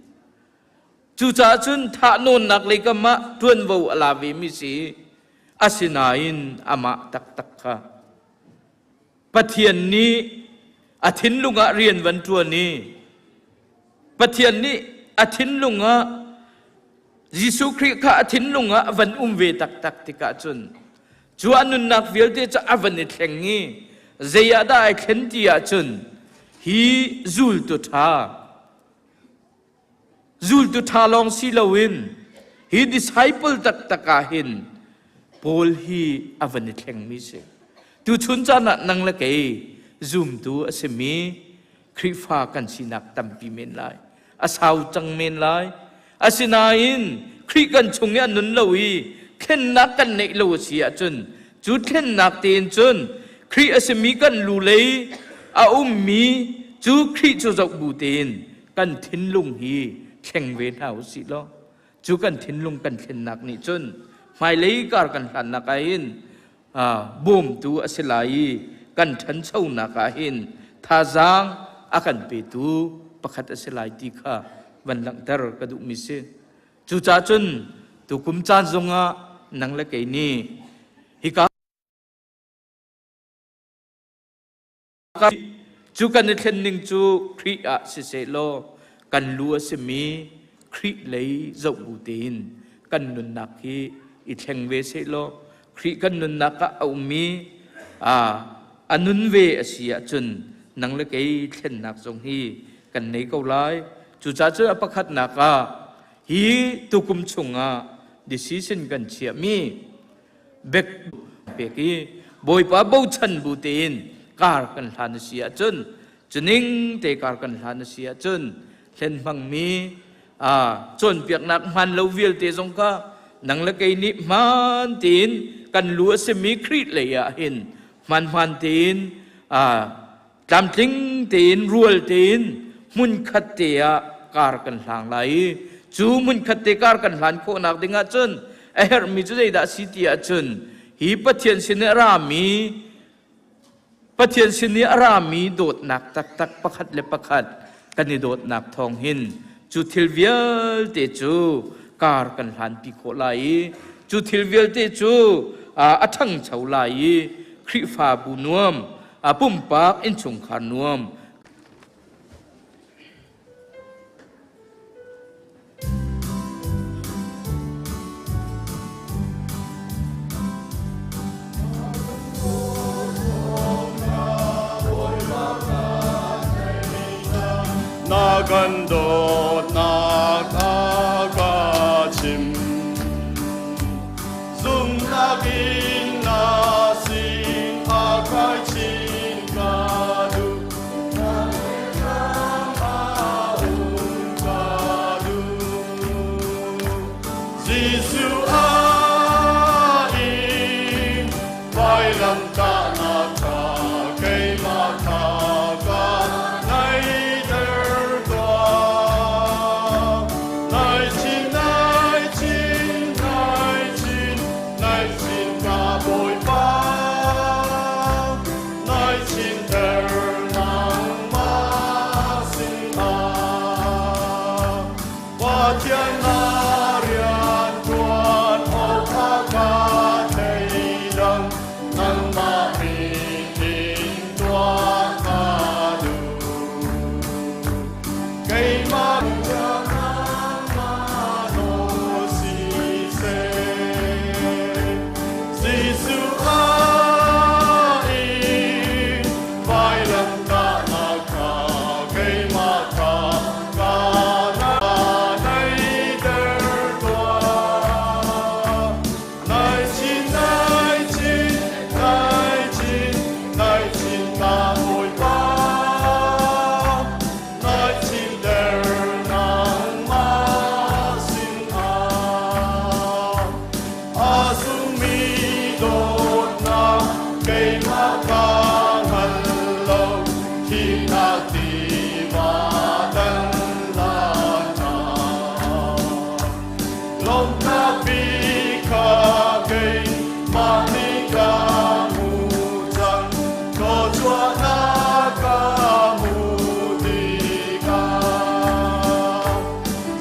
Cucaah cun thahnawnnak lei kam ah ṭuanvo a la vemi si. Asinain amah taktak kha Pathian nih a thinlung ah rian van ṭuan i Pathian nih a thinlung ah. Jesuh Khrih kha a thinlung ah a van um ve taktak tikah cun cu a nunnak vialte cu a van i thleng i zei ah dah ai thlen ti ahcun hi zultu ṭha Zultu ṭha lawng si loin hi disciple taktak ah hin Paul hi a van i thlengmi si. Tuchun caan ah nang le kei zumtu a simi Khrihfa kan sinak tampi men lai. A sau cang men lai. Asinain Khrih kan chung i a nun lo i thlennak kan neih lo a si ahcun cu thlennak tein cun Khrih a simi kan lu lei a ummi cu Khrih cu zoh bu tein kan thinlung hi thleng ve hna u sih law cu kan thinlung kan thlennak nih cun hmailei kar kan hlannak ah hin bawmtu a si lai i kan ṭhanchonak ah hin thazaang a kan petu pakhat a si lai ti kha van langhter ka duhmi si. Cucaah cun tukum caan zongah nang le kei nih hika Cu kan i thlen ning cu Khrih ah siseh law kan lu a simi Khrih lei zoh bu tein kan nunnak hi i thleng ve seh law Khrih kan nunnak ah a ummi a nun ve a si ahcun nang le kei thlennak zong hi kan nei ko lai. Cucaah cun a pakhatnak ah hi tukum chungah decision kan chiahmi bek pek i Bawipa bochan bu tein kar kan hlan a si ahcun cuning te kar kan hlan a si ahcun hlen hmangmi cawnpiaknak hmaan lo vialte zong kha nang le kei nih hmaan tein kan lu a simi Khrih lei ah hin hmaan hmaan tein tlamtling tein rual tein hmunkhat te ah kar kan hlang lai i cu hmunkhat te kar kan hlan khawhnak ding ahcun a herhmi cu zeidah a si ti ahcun hi Pathian sin i a rami Pathian sin i a rami dawtnak taktak pakhat le pakhat kan i dawtnak thawng hin cu thil vialte cu kar kan hlanpi khawh lai i cu thil vialte cu a ṭhangcho lai i Khrihfabu nuam a pumpak innchungkhar nuam Na kan dawtnak a ka chim Zumhnak in na sin a kai chin ka duh. Na ram ah um ka duh. Jesuh ah in vailamtahnak kha keimah kha ka naihter tuah. Nai chin, nai chin, nai chin, nai chin ka Bawipa. Nai chin ter nangmah sinah. Pathian na rian ṭuan awk a ka thei dang, nangmah min in tuah ka duh. Keimah nangmah nawl siseh, Jesuh ah in vailamtahnak kha keimah kha ka naihter tuah. Nai chin, nai chin, nai chin, nai chin ta Bawipa. Nai chin der nangmah sinah. A sungmi dawtnak keimah ka hngal lo, thihnak tiva tan lan hna. Lawmhnak bik kha keimah nih ka hmu cang, thluachuahnak ka hmu tikah.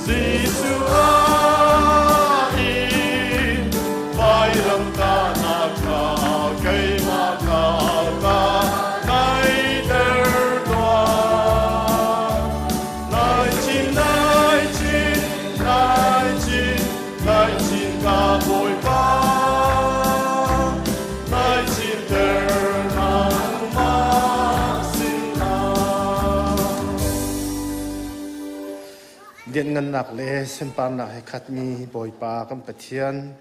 Jesuh ah in vailamtahnak kha keimah kha ka naihter tuah. Lianngannak le sunparnak he khatmi Bawipa kan Pathian,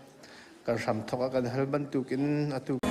kan hramthawk ah kan hal bantukin atu